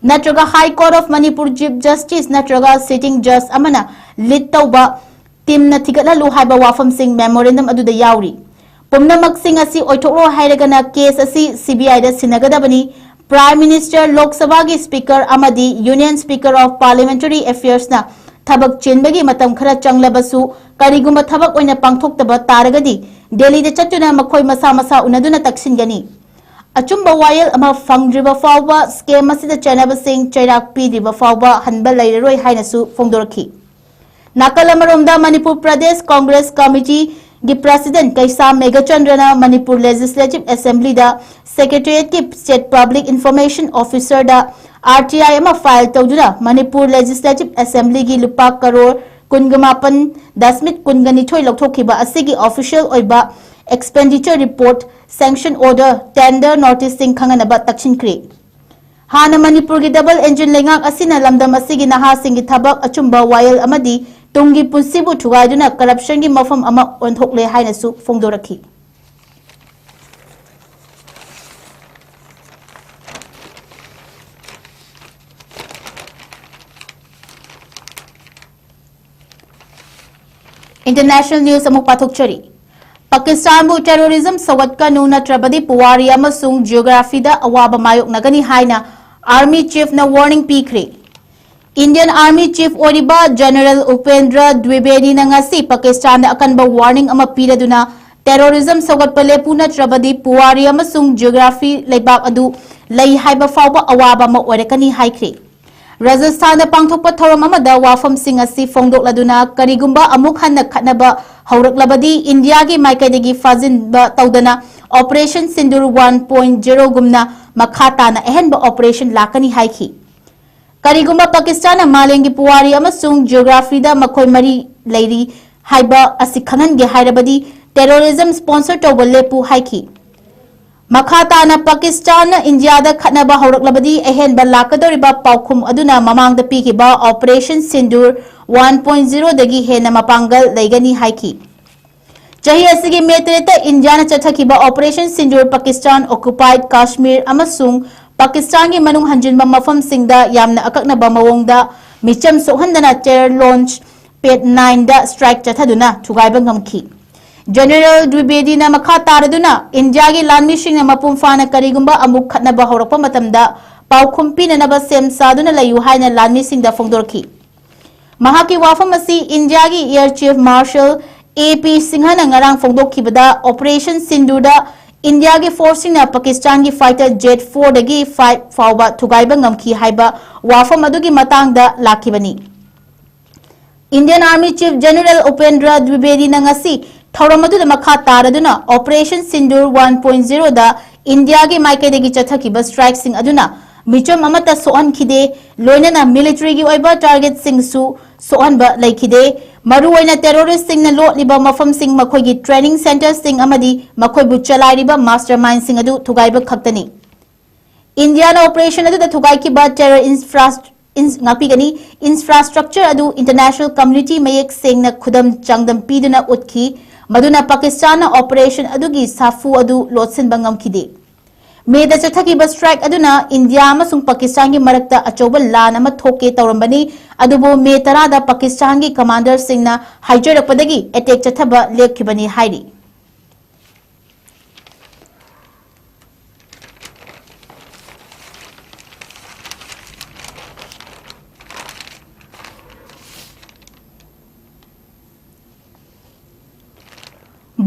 ꯅꯠꯇ꯭ꯔꯒ High Court of Manipur Chief Justice ꯅꯠꯇ꯭ꯔꯒ sitting judge ꯑꯃꯅ lead ꯇꯧꯕ teamꯅ ꯊꯤꯒꯠꯍꯜꯂꯨ ꯍꯥꯏꯕ ꯋꯥꯐꯝꯁꯤꯡ memorandum ꯑꯗꯨꯗ ꯌꯥꯎꯔꯤ꯫ ꯄꯨꯝꯅꯃꯛꯁꯤꯡ ꯑꯁꯤ ꯑꯣꯏꯊꯣꯛꯂꯣ ꯍꯥꯏꯔꯒꯅ case ꯑꯁꯤ CBIꯗ ꯁꯤꯟꯅꯒꯗꯕꯅꯤ꯫ Prime Minister, ꯂꯣꯛ ꯁꯚꯥꯒꯤ Speaker ꯑꯃꯗꯤ Union Speaker of Parliamentary Affairsꯅ ꯊꯕꯛ ꯆꯤꯟꯕꯒꯤ ꯃꯇꯝ ꯈꯔ ꯆꯪꯂꯕꯁꯨ ꯀꯔꯤꯒꯨꯝꯕ ꯊꯕꯛ ꯑꯣꯏꯅ ꯄꯥꯡꯊꯣꯛꯇꯕ ꯇꯥꯔꯒꯗꯤ ꯗꯦꯜꯂꯤꯗ ꯆꯠꯇꯨꯅ ꯃꯈꯣꯏ ꯃꯁꯥ ꯃꯁꯥ ꯎꯅꯗꯨꯅ ꯇꯛꯁꯤꯟꯒꯅꯤ꯫ ꯑꯆꯨꯝꯕ ꯋꯥꯌꯦꯜ ꯑꯃ ꯐꯪꯗ꯭ꯔꯤꯕ ꯐꯥꯎꯕ scheme ꯑꯁꯤꯗ ꯆꯠꯅꯕꯁꯤꯡ ꯆꯩꯔꯥꯛ ꯄꯤꯗ꯭ꯔꯤꯕ ꯐꯥꯎꯕ ꯍꯟꯕ ꯂꯩꯔꯔꯣꯏ ꯍꯥꯏꯅꯁꯨ ꯐꯣꯡꯗꯣꯔꯛꯈꯤ꯫ ꯅꯥꯀꯜ ꯑꯃꯔꯣꯝꯗ ꯃꯅꯤꯄꯨꯔ ꯄ꯭ꯔꯗꯦꯁ ꯀꯣꯡꯒ꯭ꯔꯦꯁ ꯀꯃꯤꯇꯤꯒꯤ ꯒꯤ President Keisham ꯃꯦꯘꯆꯟꯗ꯭ꯔꯅ Manipur Legislative Assemblyꯗ Secretariatꯀꯤ State Public Information Officerꯗ R T I ꯑꯃ file ꯇꯧꯗꯨꯅ ꯃꯅꯤꯄꯨꯔ Legislative Assemblyꯒꯤ ꯂꯨꯄꯥ ꯀꯔꯣꯔ ꯀꯨꯟꯒ ꯃꯥꯄꯟ ꯗꯁꯃꯤꯛ ꯀꯨꯟꯒ ꯅꯤꯊꯣꯏ ꯂꯧꯊꯣꯛꯈꯤꯕ ꯑꯁꯤꯒꯤ official ꯑꯣꯏꯕ expenditure report, sanction order, tender noticeꯁꯤꯡ ꯈꯪꯍꯟꯅꯕ ꯇꯛꯁꯤꯟꯈ꯭ꯔꯦ꯫ ꯍꯥꯟꯅ ꯃꯅꯤꯄꯨꯔꯒꯤ double engine ꯂꯩꯉꯥꯛ ꯑꯁꯤꯅ ꯂꯝꯗꯝ ꯑꯁꯤꯒꯤ ꯅꯍꯥꯁꯤꯡꯒꯤ ꯊꯕꯛ, ꯑꯆꯨꯝꯕ ꯋꯥꯌꯦꯜ ꯑꯃꯗꯤ ꯇꯨꯡꯒꯤ ꯄꯨꯟꯁꯤꯕꯨ ꯊꯨꯒꯥꯏꯗꯨꯅ corruptionꯒꯤ ꯃꯐꯝ ꯑꯃ ꯑꯣꯟꯊꯣꯛꯂꯦ ꯍꯥꯏꯅꯁꯨ ꯐꯣꯡꯗꯣꯔꯛꯈꯤ꯫ International news ꯑꯃꯨꯛ ꯄꯥꯊꯣꯛꯆꯔꯤ꯫ ꯄꯥꯀꯤꯁꯇꯥꯟꯕꯨ terrorism ꯁꯧꯒꯠꯀꯅꯨ, ꯅꯠꯇ꯭ꯔꯕꯗꯤ ꯄꯨꯋꯥꯔꯤ ꯑꯃꯁꯨꯡ geographyꯗ ꯑꯋꯥꯕ ꯃꯥꯌꯣꯛꯅꯒꯅꯤ ꯍꯥꯏꯅ Army Chiefꯅ warning ꯄꯤꯈ꯭ꯔꯦ꯫ Indian Army Chief ꯑꯣꯏꯔꯤꯕ General Upendra Dwivedina ꯉꯁꯤ ꯄꯥꯀꯤꯁꯇꯥꯟꯗ ꯑꯀꯟꯕ warning ꯑꯃ ꯄꯤꯔꯗꯨꯅ, terrorism ꯁꯧꯒꯠꯄ ꯂꯦꯞꯄꯨ, ꯅꯠꯇ꯭ꯔꯕꯗꯤ ꯄꯨꯋꯥꯔꯤ ꯑꯃꯁꯨꯡ geography ꯂꯩꯕꯥꯛ ꯑꯗꯨ ꯂꯩ ꯍꯥꯏꯕ ꯐꯥꯎꯕ ꯑꯋꯥꯕ ꯑꯃ ꯑꯣꯏꯔꯛꯀꯅꯤ ꯍꯥꯏꯈ꯭ꯔꯦ꯫ ꯔꯥꯖꯁꯊꯥꯟꯗ ꯄꯥꯡꯊꯣꯛꯄ ꯊꯧꯔꯝ ꯑꯃꯗ ꯋꯥꯐꯝꯁꯤꯡ ꯑꯁꯤ ꯐꯣꯡꯗꯣꯛꯂꯗꯨꯅ, ꯀꯔꯤꯒꯨꯝꯕ ꯑꯃꯨꯛ ꯍꯟꯅ ꯈꯠꯅꯕ ꯍꯧꯔꯛꯂꯕꯗꯤ ꯏꯟꯗꯤꯌꯥꯒꯤ ꯃꯥꯏꯀꯩꯗꯒꯤ ꯐꯥꯖꯤꯟꯕ ꯇꯧꯗꯅ Operation Sindoor one point zero ꯒꯨꯝꯅ ꯃꯈꯥ ꯇꯥꯅ ꯑꯍꯦꯟꯕ operation ꯂꯥꯛꯀꯅꯤ ꯍꯥꯏꯈꯤ꯫ ꯀꯔꯤꯒꯨꯝꯕ ꯄꯥꯀꯤꯁꯇꯥꯟꯅ ꯃꯥꯂꯦꯝꯒꯤ ꯄꯨꯋꯥꯔꯤ ꯑꯃꯁꯨꯡ geographyꯗ ꯃꯈꯣꯏ ꯃꯔꯤ ꯂꯩꯔꯤ ꯍꯥꯏꯕ ꯑꯁꯤ ꯈꯪꯍꯟꯒꯦ ꯍꯥꯏꯔꯕꯗꯤ terrorism sponsor ꯇꯧꯕ ꯂꯦꯞꯄꯨ ꯍꯥꯏꯈꯤ꯫ ꯃꯈꯥ ꯇꯥꯅ ꯄꯥꯀꯤꯁꯇꯥꯟꯅ ꯏꯟꯗꯤꯌꯥꯗ ꯈꯠꯅꯕ ꯍꯧꯔꯛꯂꯕꯗꯤ ꯑꯍꯦꯟꯕ ꯂꯥꯛꯀꯗꯧꯔꯤꯕ ꯄꯥꯎꯈꯨꯝ ꯑꯗꯨꯅ ꯃꯃꯥꯡꯗ ꯄꯤꯈꯤꯕ Operation Sindoor one point zero ꯗꯒꯤ ꯍꯦꯟꯅ ꯃꯄꯥꯡꯒꯜ ꯂꯩꯒꯅꯤ ꯍꯥꯏꯈꯤ꯫ ꯆꯍꯤ ꯑꯁꯤꯒꯤ ꯃꯦ ꯇꯔꯦꯠꯇ ꯏꯟꯗꯤꯌꯥꯅ ꯆꯠꯊꯈꯤꯕ Operation Sindoor Pakistan occupied Kashmir ꯑꯃꯁꯨꯡ ꯄꯥꯀꯤꯁꯇꯥꯟꯒꯤ ꯃꯅꯨꯡ ꯍꯟꯖꯤꯟꯕ ꯃꯐꯝꯁꯤꯡꯗ ꯌꯥꯝꯅ ꯑꯀꯛꯅꯕ ꯃꯑꯣꯡꯗ ꯃꯤꯆꯝ ꯁꯣꯛꯍꯟꯗꯅ terror launch pad nineꯗ strike ꯆꯠꯊꯗꯨꯅ ꯊꯨꯒꯥꯏꯕ ꯉꯝꯈꯤ꯫ General ꯗ꯭ꯋꯤꯕꯦꯗꯤꯅ ꯃꯈꯥ ꯇꯥꯔꯗꯨꯅ ꯏꯟꯗꯤꯌꯥꯒꯤ ꯂꯥꯟꯃꯤꯁꯤꯡꯅ ꯃꯄꯨꯡ ꯐꯥꯅ ꯀꯔꯤꯒꯨꯝꯕ ꯑꯃꯨꯛ ꯈꯠꯅꯕ ꯍꯧꯔꯛꯄ ꯃꯇꯝꯗ ꯄꯥꯎꯈꯨꯝ ꯄꯤꯅꯅꯕ ꯁꯦꯝ ꯁꯥꯗꯨꯅ ꯂꯩꯌꯨ ꯍꯥꯏꯅ ꯂꯥꯟꯃꯤꯁꯤꯡꯗ ꯐꯣꯡꯗꯣꯔꯛꯈꯤ꯫ ꯃꯍꯥꯛꯀꯤ ꯋꯥꯐꯝ ꯑꯁꯤ ꯏꯟꯗꯤꯌꯥꯒꯤ Air Chief Marshal A P ꯁꯤꯡꯍꯅ ꯉꯔꯥꯡ ꯐꯣꯡꯗꯣꯛꯈꯤꯕꯗ Operation Sindoorꯗ ꯏꯟꯗꯤꯌꯥꯒꯤ forceꯁꯤꯡꯅ ꯄꯥꯀꯤꯁꯇꯥꯟꯒꯤ fighter jet fourꯗꯒꯤ five ꯐꯥꯎꯕ ꯊꯨꯒꯥꯏꯕ ꯉꯝꯈꯤ ꯍꯥꯏꯕ ꯋꯥꯐꯝ ꯑꯗꯨꯒꯤ ꯃꯇꯥꯡꯗ ꯂꯥꯛꯈꯤꯕꯅꯤ꯫ Indian Army Chief General Upendra Dwivedina ꯉꯁꯤ ꯊꯧꯔꯝ ꯑꯗꯨꯗ ꯃꯈꯥ ꯇꯥꯔꯗꯨꯅ Operation Sindoor one point zero ꯗ ꯏꯟꯗꯤꯌꯥꯒꯤ ꯃꯥꯏꯀꯩꯗꯒꯤ ꯆꯠꯊꯈꯤꯕ strike ꯁꯤꯡ ꯑꯗꯨꯅ ꯃꯤꯆꯝ ꯑꯃꯠꯇ ꯁꯣꯛꯍꯟꯈꯤꯗꯦ, ꯂꯣꯏꯅꯅ military ꯒꯤ ꯑꯣꯏꯕ target ꯁꯤꯡꯁꯨ ꯁꯣꯛꯍꯟꯕ ꯂꯩꯈꯤꯗꯦ꯫ ꯃꯔꯨꯑꯣꯏꯅ terrorist ꯁꯤꯡꯅ ꯂꯣꯠꯂꯤꯕ ꯃꯐꯝꯁꯤꯡ, ꯃꯈꯣꯏꯒꯤ training centre ꯁꯤꯡ ꯑꯃꯗꯤ ꯃꯈꯣꯏꯕꯨ ꯆꯂꯥꯏꯔꯤꯕ mastermind ꯁꯤꯡ ꯑꯗꯨ ꯊꯨꯒꯥꯏꯕ ꯈꯛꯇꯅꯤ꯫ ꯏꯟꯗꯤꯌꯥꯅ operation ꯑꯗꯨꯗ ꯊꯨꯒꯥꯏꯈꯤꯕ terror infra-, ins-, ꯉꯥꯛꯄꯤꯒꯅꯤ, infrastructure ꯑꯗꯨ international community ꯃꯌꯦꯛ ꯁꯦꯡꯅ ꯈꯨꯗꯝ ꯆꯥꯡꯗꯝ ꯄꯤꯗꯨꯅ ꯎꯠꯈꯤ, ꯃꯗꯨꯅ ꯄꯥꯀꯤꯁꯇꯥꯟꯅ operation ꯑꯗꯨꯒꯤ ꯁꯥꯐꯨ ꯑꯗꯨ ꯂꯣꯠꯁꯤꯟꯕ ꯉꯝꯈꯤꯗꯦ꯫ ꯃꯦꯗ ꯆꯠꯊꯈꯤꯕ strike ꯑꯗꯨꯅ ꯏꯟꯗꯤꯌꯥ ꯑꯃꯁꯨꯡ ꯄꯥꯀꯤꯁꯇꯥꯟꯒꯤ ꯃꯔꯛꯇ ꯑꯆꯧꯕ ꯂꯥꯟ ꯑꯃ ꯊꯣꯛꯀꯦ ꯇꯧꯔꯝꯕꯅꯤ, ꯑꯗꯨꯕꯨ ꯃꯦ ꯇꯔꯥꯗ ꯄꯥꯀꯤꯁꯇꯥꯟꯒꯤ commander ꯁꯤꯡꯅ ꯍꯥꯏꯖꯔꯛꯄꯗꯒꯤ attack ꯆꯠꯊꯕ ꯂꯦꯞꯈꯤꯕꯅꯤ ꯍꯥꯏꯔꯤ꯫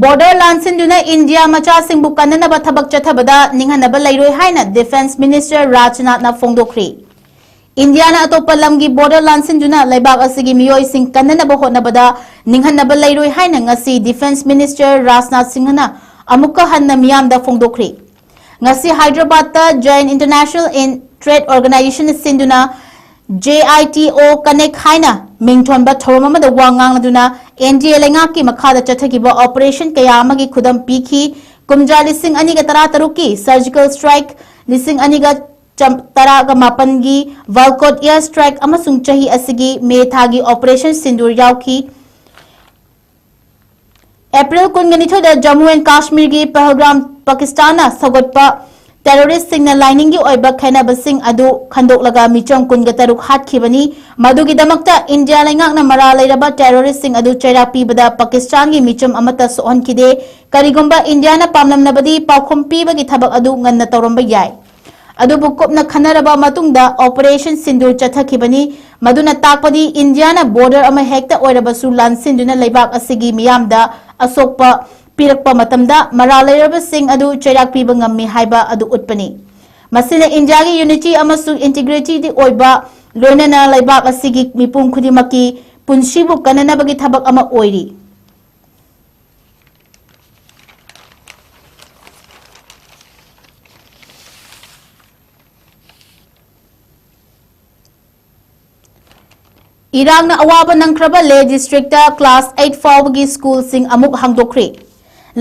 Border ꯂꯥꯟꯁꯤꯟꯗꯨꯅ ꯏꯟꯗꯤꯌꯥ ꯃꯆꯥꯁꯤꯡꯕꯨ ꯀꯟꯅꯅꯕ ꯊꯕꯛ ꯆꯠꯊꯕꯗ ꯅꯤꯡꯍꯟꯅꯕ ꯂꯩꯔꯣꯏ ꯍꯥꯏꯅ Defence Minister ꯔꯥꯖꯅꯥꯊꯅ ꯐꯣꯡꯗꯣꯛꯈ꯭ꯔꯤ꯫ ꯏꯟꯗꯤꯌꯥꯅ ꯑꯇꯣꯞꯄ ꯂꯝꯒꯤ border ꯂꯥꯟꯁꯤꯟꯗꯨꯅ ꯂꯩꯕꯥꯛ ꯑꯁꯤꯒꯤ ꯃꯤꯑꯣꯏꯁꯤꯡ ꯀꯟꯅꯅꯕ ꯍꯣꯠꯅꯕꯗ ꯅꯤꯡꯍꯟꯅꯕ ꯂꯩꯔꯣꯏ ꯍꯥꯏꯅ ꯉꯁꯤ Defence Minister ꯔꯥꯖꯅꯥꯊ ꯁꯤꯡꯍꯅ ꯑꯃꯨꯛꯀ ꯍꯟꯅ ꯃꯤꯌꯥꯝꯗ ꯐꯣꯡꯗꯣꯛꯈ꯭ꯔꯤ꯫ ꯉꯁꯤ ꯍꯥꯏꯗ꯭ꯔꯕꯥꯗꯇ Jain International in Trade Organization ꯁꯤꯟꯗꯨꯅ J I T O Connect ꯍꯥꯏꯅ ꯃꯤꯡꯊꯣꯟꯕ ꯊꯧꯔꯝ ꯑꯃꯗ ꯋꯥ ꯉꯥꯡꯂꯗꯨꯅ N D A ꯂꯩꯉꯥꯛꯀꯤ ꯃꯈꯥꯗ ꯆꯠꯊꯈꯤꯕ operation ꯀꯌꯥ ꯑꯃꯒꯤ ꯈꯨꯗꯝ ꯄꯤꯈꯤ꯫ ꯀꯨꯝꯖꯥ ꯂꯤꯁꯤꯡ ꯑꯅꯤꯒ ꯇꯔꯥꯇꯔꯨꯛꯀꯤ surgical strike, ꯂꯤꯁꯤꯡ ꯑꯅꯤꯒ ꯇꯔꯥꯒ ꯃꯥꯄꯟꯒꯤ Valcot air strike ꯑꯃꯁꯨꯡ ꯆꯍꯤ ꯑꯁꯤꯒꯤ ꯃꯦ ꯊꯥꯒꯤ Operation Sindoor ꯌꯥꯎꯈꯤ꯫ ꯑꯦꯄ꯭ꯔꯤꯜ ꯀꯨꯟꯒ ꯅꯤꯊꯣꯏꯗ ꯖꯝꯃꯨ ꯑꯦꯟ ꯀꯥꯁꯃꯤꯔꯒꯤ ꯄꯍꯜꯒꯥꯝ ꯄꯥꯀꯤꯁꯇꯥꯟꯅ ꯁꯧꯒꯠꯄ terrorist ꯁꯤꯡꯅ ꯂꯥꯏꯅꯤꯡꯒꯤ ꯑꯣꯏꯕ ꯈꯦꯟꯅꯕꯁꯤꯡ ꯑꯗꯨ ꯈꯟꯗꯣꯛꯂꯒ ꯃꯤꯆꯝ ꯀꯨꯟꯒ ꯇꯔꯨꯛ ꯍꯥꯠꯈꯤꯕꯅꯤ꯫ ꯃꯗꯨꯒꯤꯗꯃꯛꯇ ꯏꯟꯗꯤꯌꯥ ꯂꯩꯉꯥꯛꯅ ꯃꯔꯥꯜ ꯂꯩꯔꯕ terrorist ꯁꯤꯡ ꯑꯗꯨ ꯆꯩꯔꯥꯛ ꯄꯤꯕꯗ ꯄꯥꯀꯤꯁꯇꯥꯟꯒꯤ ꯃꯤꯆꯝ ꯑꯃꯠꯇ ꯁꯣꯛꯍꯟꯈꯤꯗꯦ꯫ ꯀꯔꯤꯒꯨꯝꯕ ꯏꯟꯗꯤꯌꯥꯅ ꯄꯥꯝꯂꯝꯂꯕꯗꯤ ꯄꯥꯎꯈꯨꯝ ꯄꯤꯕꯒꯤ ꯊꯕꯛ ꯑꯗꯨ ꯉꯟꯅ ꯇꯧꯔꯝꯕ ꯌꯥꯏ꯫ ꯑꯗꯨꯕꯨ ꯀꯨꯞꯅ ꯈꯟꯅꯔꯕ ꯃꯇꯨꯡꯗ Operation Sindoor ꯆꯠꯊꯈꯤꯕꯅꯤ꯫ ꯃꯗꯨꯅ ꯇꯥꯛꯄꯗꯤ ꯏꯟꯗꯤꯌꯥꯅ border ꯑꯃ ꯍꯦꯛꯇ ꯑꯣꯏꯔꯕꯁꯨ ꯂꯥꯟꯁꯤꯟꯗꯨꯅ ꯂꯩꯕꯥꯛ ꯑꯁꯤꯒꯤ ꯃꯤꯌꯥꯝꯗ ꯑꯁꯣꯛꯄ ꯄꯤꯔꯛꯄ ꯃꯇꯝꯗ ꯃꯔꯥꯜ ꯂꯩꯔꯕꯁꯤꯡ ꯑꯗꯨ ꯆꯩꯔꯥꯛ ꯄꯤꯕ ꯉꯝꯃꯤ ꯍꯥꯏꯕ ꯑꯗꯨ ꯎꯠꯄꯅꯤ꯫ ꯃꯁꯤꯅ ꯏꯟꯗꯤꯌꯥꯒꯤ unity ꯑꯃꯁꯨꯡ integrity ꯑꯣꯏꯕ, ꯂꯣꯏꯅꯅ ꯂꯩꯕꯥꯛ ꯑꯁꯤꯒꯤ ꯃꯤꯄꯨꯝ ꯈꯨꯗꯤꯡꯃꯛꯀꯤ ꯄꯨꯟꯁꯤꯕꯨ ꯀꯟꯅꯅꯕꯒꯤ ꯊꯕꯛ ꯑꯃ ꯑꯣꯏꯔꯤ꯫ ꯏꯔꯥꯡꯅ ꯑꯋꯥꯕ ꯅꯪꯈ꯭ꯔꯕ ꯂꯦ ꯗꯤꯁꯇ꯭ꯔꯤꯛꯇ ꯀ꯭ꯂꯥꯁ ꯑꯩꯠ ꯐꯥꯎꯕꯒꯤ ꯁ꯭ꯀꯨꯜꯁꯤꯡ ꯑꯃꯨꯛ ꯍꯥꯡꯗꯣꯛꯈ꯭ꯔꯦ꯫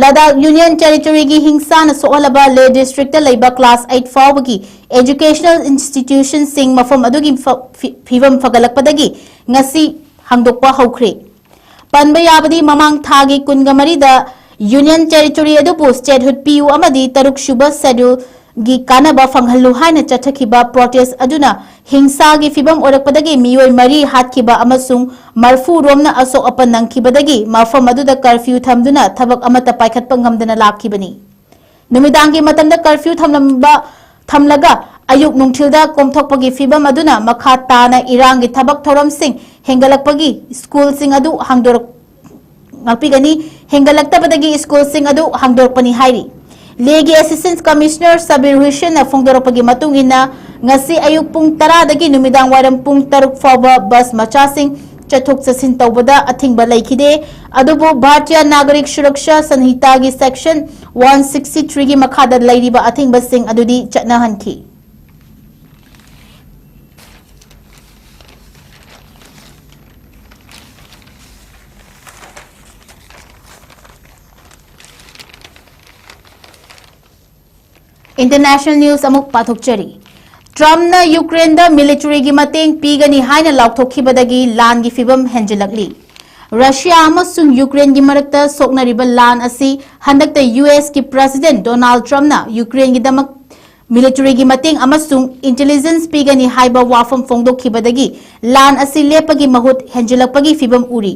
ꯂꯗꯥꯈ ꯌꯨꯅꯤꯌꯟ ꯇꯦꯔꯤꯇꯣꯔꯤꯒꯤ ꯍꯤꯡꯁꯥꯅ ꯁꯣꯛꯍꯜꯂꯕ ꯂꯦ ꯗꯤꯁꯇ꯭ꯔꯤꯛꯇ ꯂꯩꯕ ꯀ꯭ꯂꯥꯁ ꯑꯩꯠ ꯐꯥꯎꯕꯒꯤ educational institutionꯁꯤꯡ ꯃꯐꯝ ꯑꯗꯨꯒꯤ ꯐ-, ꯐꯤ-, ꯐꯤꯕꯝ ꯐꯒꯠꯂꯛꯄꯗꯒꯤ ꯉꯁꯤ ꯍꯥꯡꯗꯣꯛꯄ ꯍꯧꯈ꯭ꯔꯦ꯫ ꯄꯟꯕ ꯌꯥꯕꯗꯤ, ꯃꯃꯥꯡ ꯊꯥꯒꯤ ꯀꯨꯟꯒ ꯃꯔꯤꯗ ꯌꯨꯅꯤꯌꯟ ꯇꯦꯔꯤꯇꯣꯔꯤ ꯑꯗꯨꯕꯨ statehood ꯄꯤꯌꯨ ꯑꯃꯗꯤ ꯇꯔꯨꯛ ꯁꯨꯕ schedule ꯒꯤ ꯀꯥꯟꯅꯕ ꯐꯪꯍꯜꯂꯨ ꯍꯥꯏꯅ ꯆꯠꯊꯈꯤꯕ protest ꯑꯗꯨꯅ ꯍꯤꯡꯁꯥꯒꯤ ꯐꯤꯚꯝ ꯑꯣꯏꯔꯛꯄꯗꯒꯤ ꯃꯤꯑꯣꯏ ꯃꯔꯤ ꯍꯥꯠꯈꯤꯕ ꯑꯃꯁꯨꯡ ꯃꯔꯐꯨ ꯔꯣꯝꯅ ꯑꯁꯣꯛ ꯑꯄꯟ ꯅꯪꯈꯤꯕꯗꯒꯤ ꯃꯐꯝ ꯑꯗꯨꯗ curfew ꯊꯝꯗꯨꯅ ꯊꯕꯛ ꯑꯃꯠꯇ ꯄꯥꯏꯈꯠꯄ ꯉꯝꯗꯅ ꯂꯥꯛꯈꯤꯕꯅꯤ꯫ ꯅꯨꯃꯤꯗꯥꯡꯒꯤ ꯃꯇꯝꯗ curfew ꯊꯝꯂꯝꯕ, ꯊꯝꯂꯒ ꯑꯌꯨꯛ ꯅꯨꯡꯊꯤꯜꯗ ꯀꯣꯝꯊꯣꯛꯄꯒꯤ ꯐꯤꯚꯝ ꯑꯗꯨꯅ ꯃꯈꯥ ꯇꯥꯅ ꯏꯔꯥꯡꯒꯤ ꯊꯕꯛ ꯊꯧꯔꯝꯁꯤꯡ ꯍꯦꯟꯒꯠꯂꯛꯄꯒꯤ ꯁ꯭ꯀꯨꯜꯁꯤꯡ ꯑꯗꯨ ꯍꯥꯡꯗꯣꯔꯛ-, ꯉꯥꯛꯄꯤꯒꯅꯤ꯫ ꯍꯦꯟꯒꯠꯂꯛꯇꯕꯗꯒꯤ ꯁ꯭ꯀꯨꯜꯁꯤꯡ ꯑꯗꯨ ꯍꯥꯡꯗꯣꯔꯛꯄꯅꯤ ꯍꯥꯏꯔꯤ꯫ ꯂꯦꯒꯤ Assistant Commissioner ꯁꯕꯤꯔ ꯍꯨꯏꯁꯦꯟꯅ ꯐꯣꯡꯗꯣꯔꯛꯄꯒꯤ ꯃꯇꯨꯡ ꯏꯟꯅ, ꯉꯁꯤ ꯑꯌꯨꯛ ꯄꯨꯡ ꯇꯔꯥꯗꯒꯤ ꯅꯨꯃꯤꯗꯥꯡ ꯋꯥꯏꯔꯝ ꯄꯨꯡ ꯇꯔꯨꯛ ꯐꯥꯎꯕ ꯕꯁ ꯃꯆꯥꯁꯤꯡ ꯆꯠꯊꯣꯛ ꯆꯠꯁꯤꯟ ꯇꯧꯕꯗ ꯑꯊꯤꯡꯕ ꯂꯩꯈꯤꯗꯦ꯫ ꯑꯗꯨꯕꯨ Bharatiya ꯅꯥꯒꯔꯤꯛ Suraksha ꯁꯪꯍꯤꯇꯥꯒꯤ section one sixty three ꯒꯤ ꯃꯈꯥꯗ ꯂꯩꯔꯤꯕ ꯑꯊꯤꯡꯕꯁꯤꯡ ꯑꯗꯨꯗꯤ ꯆꯠꯅꯍꯟꯈꯤ꯫ International news ꯑꯃꯨꯛ ꯄꯥꯊꯣꯛꯆꯔꯤ꯫ ꯇ꯭ꯔꯝꯞꯅ ꯌꯨꯀ꯭ꯔꯦꯟꯗ militaryꯒꯤ ꯃꯇꯦꯡ ꯄꯤꯒꯅꯤ ꯍꯥꯏꯅ ꯂꯥꯎꯊꯣꯛꯈꯤꯕꯗꯒꯤ ꯂꯥꯟꯒꯤ ꯐꯤꯚꯝ ꯍꯦꯟꯖꯤꯜꯂꯛꯂꯤ꯫ ꯔꯁꯤꯌꯥ ꯑꯃꯁꯨꯡ ꯌꯨꯀ꯭ꯔꯦꯟꯒꯤ ꯃꯔꯛꯇ ꯁꯣꯛꯅꯔꯤꯕ ꯂꯥꯟ ꯑꯁꯤ ꯍꯟꯗꯛꯇ ꯌꯨ ꯑꯦꯁꯀꯤ President ꯗꯣꯅꯥꯜꯗ ꯇ꯭ꯔꯝꯞꯅ ꯌꯨꯀ꯭ꯔꯦꯟꯒꯤꯗꯃꯛ militaryꯒꯤ ꯃꯇꯦꯡ ꯑꯃꯁꯨꯡ intelligence ꯄꯤꯒꯅꯤ ꯍꯥꯏꯕ ꯋꯥꯐꯝ ꯐꯣꯡꯗꯣꯛꯈꯤꯕꯗꯒꯤ ꯂꯥꯟ ꯑꯁꯤ ꯂꯦꯞꯄꯒꯤ ꯃꯍꯨꯠ ꯍꯦꯟꯖꯤꯜꯂꯛꯄꯒꯤ ꯐꯤꯚꯝ ꯎꯔꯤ꯫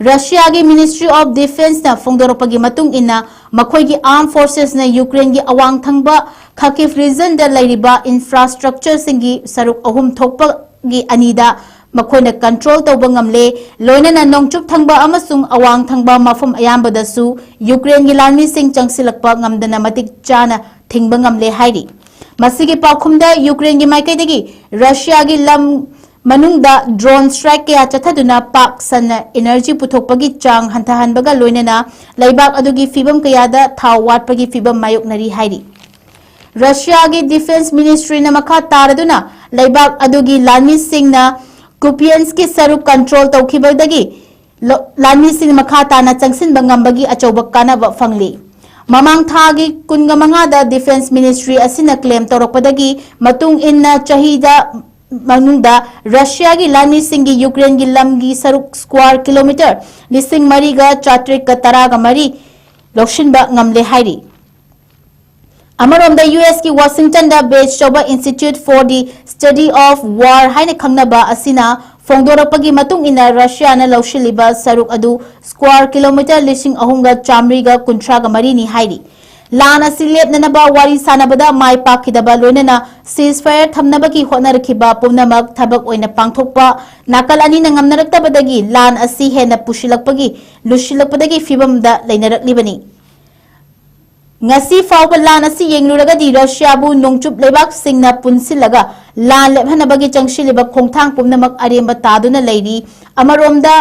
ꯔꯁꯤꯌꯥꯒꯤ Ministry of Defenceꯅ ꯐꯣꯡꯗꯣꯔꯛꯄꯒꯤ ꯃꯇꯨꯡ ꯏꯟꯅ, ꯃꯈꯣꯏꯒꯤ armed forcesꯅ ꯌꯨꯀ꯭ꯔꯦꯟꯒꯤ ꯑꯋꯥꯡ ꯊꯪꯕ Kharkiv regionꯗ ꯂꯩꯔꯤꯕ infrastructureꯁꯤꯡꯒꯤ ꯁꯔꯨꯛ ꯑꯍꯨꯝ ꯊꯣꯛꯄꯒꯤ ꯑꯅꯤꯗ ꯃꯈꯣꯏꯅ control ꯇꯧꯕ ꯉꯝꯂꯦ, ꯂꯣꯏꯅꯅ ꯅꯣꯡꯆꯨꯞ ꯊꯪꯕ ꯑꯃꯁꯨꯡ ꯑꯋꯥꯡ ꯊꯪꯕ ꯃꯐꯝ ꯑꯌꯥꯝꯕꯗꯁꯨ ꯌꯨꯀ꯭ꯔꯦꯟꯒꯤ ꯂꯥꯟꯃꯤꯁꯤꯡ ꯆꯪꯁꯤꯜꯂꯛꯄ ꯉꯝꯗꯅ ꯃꯇꯤꯛ ꯆꯥꯅ ꯊꯤꯡꯕ ꯉꯝꯂꯦ ꯍꯥꯏꯔꯤ꯫ ꯃꯁꯤꯒꯤ ꯄꯥꯎꯈꯨꯝꯗ ꯌꯨꯀ꯭ꯔꯦꯟꯒꯤ ꯃꯥꯏꯀꯩꯗꯒꯤ ꯔꯁꯤꯌꯥꯒꯤ ꯂꯝ ꯃꯅꯨꯡꯗ drone strike ꯀꯌꯥ ꯆꯠꯊꯗꯨꯅ ꯄꯥꯛ ꯁꯟꯅ energy ꯄꯨꯊꯣꯛꯄꯒꯤ ꯆꯥꯡ ꯍꯟꯊꯍꯟꯕꯒ ꯂꯣꯏꯅꯅ ꯂꯩꯕꯥꯛ ꯑꯗꯨꯒꯤ ꯐꯤꯚꯝ ꯀꯌꯥꯗ ꯊꯥꯎ ꯋꯥꯠꯄꯒꯤ ꯐꯤꯚꯝ ꯃꯥꯌꯣꯛꯅꯔꯤ ꯍꯥꯏꯔꯤ꯫ ꯔꯁꯤꯌꯥꯒꯤ Defence Ministryꯅ ꯃꯈꯥ ꯇꯥꯔꯗꯨꯅ ꯂꯩꯕꯥꯛ ꯑꯗꯨꯒꯤ ꯂꯥꯟꯃꯤꯁꯤꯡꯅ Kupianski ꯁꯔꯨꯛ control ꯇꯧꯈꯤꯕꯗꯒꯤ ꯂ-, ꯂꯥꯟꯃꯤꯁꯤꯡ ꯃꯈꯥ ꯇꯥꯅ ꯆꯪꯁꯤꯟꯕ ꯉꯝꯕꯒꯤ ꯑꯆꯧꯕ ꯀꯥꯟꯅꯕ ꯐꯪꯂꯤ꯫ ꯃꯃꯥꯡ ꯊꯥꯒꯤ ꯀꯨꯟꯃꯉꯥꯗ Defence Ministry ꯑꯁꯤꯅ claim ꯇꯧꯔꯛꯄꯗꯒꯤ ꯃꯇꯨꯡ ꯏꯟꯅ ꯆꯍꯤꯗ ꯃꯅꯨꯡꯗ ꯔꯁꯤꯌꯥꯒꯤ ꯂꯥꯟꯃꯤꯁꯤꯡꯒꯤ ꯌꯨꯀ꯭ꯔꯦꯟꯒꯤ ꯂꯝꯒꯤ ꯁꯔꯨꯛ square kilometre ꯂꯤꯁꯤꯡ ꯃꯔꯤꯒ ꯆꯥꯇ꯭ꯔꯦꯠꯀ ꯇꯔꯥꯒ ꯃꯔꯤ ꯂꯧꯁꯤꯟꯕ ꯉꯝꯂꯦ ꯍꯥꯏꯔꯤ꯫ ꯑꯃꯔꯣꯝꯗ ꯌꯨ ꯑꯦꯁꯀꯤ ꯋꯥꯁꯤꯡꯇꯟꯗ base ꯇꯧꯕ Institute for the Study of War ꯍꯥꯏꯅ ꯈꯪꯅꯕ ꯑꯁꯤꯅ ꯐꯣꯡꯗꯣꯔꯛꯄꯒꯤ ꯃꯇꯨꯡ ꯏꯟꯅ ꯔꯁꯤꯌꯥꯅ ꯂꯧꯁꯤꯜꯂꯤꯕ ꯁꯔꯨꯛ ꯑꯗꯨ square kilometre ꯂꯤꯁꯤꯡ ꯑꯍꯨꯝꯒ ꯆꯥꯃꯔꯤꯒ ꯀꯨꯟꯊ꯭ꯔꯥꯒ ꯃꯔꯤꯅꯤ ꯍꯥꯏꯔꯤ꯫ ꯂꯥꯟ ꯑꯁꯤ ꯂꯦꯞꯅꯅꯕ ꯋꯥꯔꯤ ꯁꯥꯟꯅꯕꯗ ꯃꯥꯏ ꯄꯥꯛꯈꯤꯗꯕ ꯂꯣꯏꯅꯅ ceasefire ꯊꯝꯅꯕꯒꯤ ꯍꯣꯠꯅꯔꯛꯈꯤꯕ ꯄꯨꯝꯅꯃꯛ ꯊꯕꯛ ꯑꯣꯏꯅ ꯄꯥꯡꯊꯣꯛꯄ ꯅꯥꯀꯜ ꯑꯅꯤꯅ ꯉꯝꯅꯔꯛꯇꯕꯗꯒꯤ ꯂꯥꯟ ꯑꯁꯤ ꯍꯦꯟꯅ ꯄꯨꯁꯤꯜꯂꯛꯄꯒꯤ, ꯂꯨꯁꯤꯜꯂꯛꯄꯗꯒꯤ ꯐꯤꯕꯝꯗ ꯂꯩꯅꯔꯛꯂꯤꯕꯅꯤ꯫ ꯉꯁꯤ ꯐꯥꯎꯕ ꯂꯥꯟ ꯑꯁꯤ ꯌꯦꯡꯂꯨꯔꯒꯗꯤ ꯔꯁꯤꯌꯥꯕꯨ ꯅꯣꯡꯆꯨꯞ ꯂꯩꯕꯥꯛꯁꯤꯡꯅ ꯄꯨꯟꯁꯤꯜꯂꯒ ꯂꯥꯟ ꯂꯦꯞꯍꯟꯅꯕꯒꯤ ꯆꯪꯁꯤꯜꯂꯤꯕ ꯈꯣꯡꯊꯥꯡ ꯄꯨꯝꯅꯃꯛ ꯑꯔꯦꯝꯕ ꯇꯥꯗꯨꯅ ꯂꯩꯔꯤ꯫ ꯑꯃꯔꯣꯝꯗ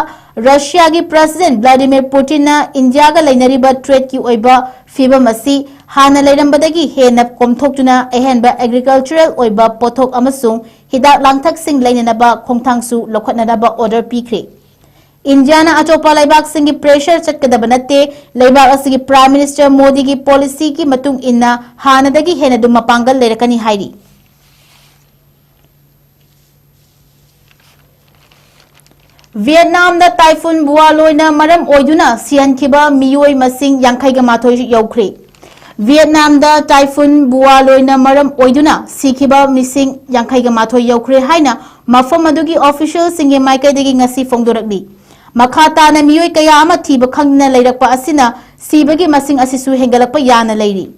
ꯔꯁꯤꯌꯥꯒꯤ President Vladimir Putinꯅ ꯏꯟꯗꯤꯌꯥꯒ ꯂꯩꯅꯔꯤꯕ tradeꯀꯤ ꯑꯣꯏꯕ ꯐꯤꯕꯝ ꯑꯁꯤ ꯍꯥꯟꯅ ꯂꯩꯔꯝꯕꯗꯒꯤ ꯍꯦꯟꯅ ꯀꯣꯝꯊꯣꯛꯇꯨꯅ ꯑꯍꯦꯟꯕ agricultural ꯑꯣꯏꯕ ꯄꯣꯠꯊꯣꯛ ꯑꯃꯁꯨꯡ ꯍꯤꯗꯥꯛ ꯂꯥꯡꯊꯛꯁꯤꯡ ꯂꯩꯅꯅꯕ ꯈꯣꯡꯊꯥꯡꯁꯨ ꯂꯧꯈꯠꯅꯅꯕ order ꯄꯤꯈ꯭ꯔꯦ꯫ ꯏꯟꯗꯤꯌꯥꯅ ꯑꯇꯣꯞꯄ ꯂꯩꯕꯥꯛꯁꯤꯡꯒꯤ pressure ꯆꯠꯀꯗꯕ ꯅꯠꯇꯦ꯫ ꯂꯩꯕꯥꯛ ꯑꯁꯤꯒꯤ Prime Minister ꯃꯣꯗꯤꯒꯤ policyꯒꯤ ꯃꯇꯨꯡ ꯏꯟꯅ ꯍꯥꯟꯅꯗꯒꯤ ꯍꯦꯟꯅ ꯑꯗꯨꯝ ꯃꯄꯥꯡꯒꯜ ꯂꯩꯔꯛꯀꯅꯤ ꯍꯥꯏꯔꯤ꯫ ꯚꯤꯌꯦꯠꯅꯥꯝꯗ typhoon ꯕꯨꯋꯥꯂꯣꯏꯅ ꯃꯔꯝ ꯑꯣꯏꯗꯨꯅ ꯁꯤꯍꯟꯈꯤꯕ ꯃꯤꯑꯣꯏ ꯃꯁꯤꯡ ꯌꯥꯡꯈꯩꯒ ꯃꯥꯊꯣꯏ ꯌꯧꯈ꯭ꯔꯦ꯫ ꯚꯤꯌꯦꯠꯅꯥꯝꯗ typhoon ꯕꯨꯋꯥꯂꯣꯏꯅ ꯃꯔꯝ ꯑꯣꯏꯗꯨꯅ ꯁꯤꯈꯤꯕ ꯃꯤꯁꯤꯡ ꯌꯥꯡꯈꯩꯒ ꯃꯥꯊꯣꯏ ꯌꯧꯈ꯭ꯔꯦ ꯍꯥꯏꯅ ꯃꯐꯝ ꯑꯗꯨꯒꯤ officialꯁꯤꯡꯒꯤ ꯃꯥꯏꯀꯩꯗꯒꯤ ꯉꯁꯤ ꯐꯣꯡꯗꯣꯔꯛꯂꯤ꯫ ꯃꯈꯥ ꯇꯥꯅ ꯃꯤꯑꯣꯏ ꯀꯌꯥ ꯑꯃ ꯊꯤꯕ ꯈꯪꯗꯅ ꯂꯩꯔꯛꯄ ꯑꯁꯤꯅ ꯁꯤꯕꯒꯤ ꯃꯁꯤꯡ ꯑꯁꯤꯁꯨ ꯍꯦꯟꯒꯠꯂꯛꯄ ꯌꯥꯅ ꯂꯩꯔꯤ꯫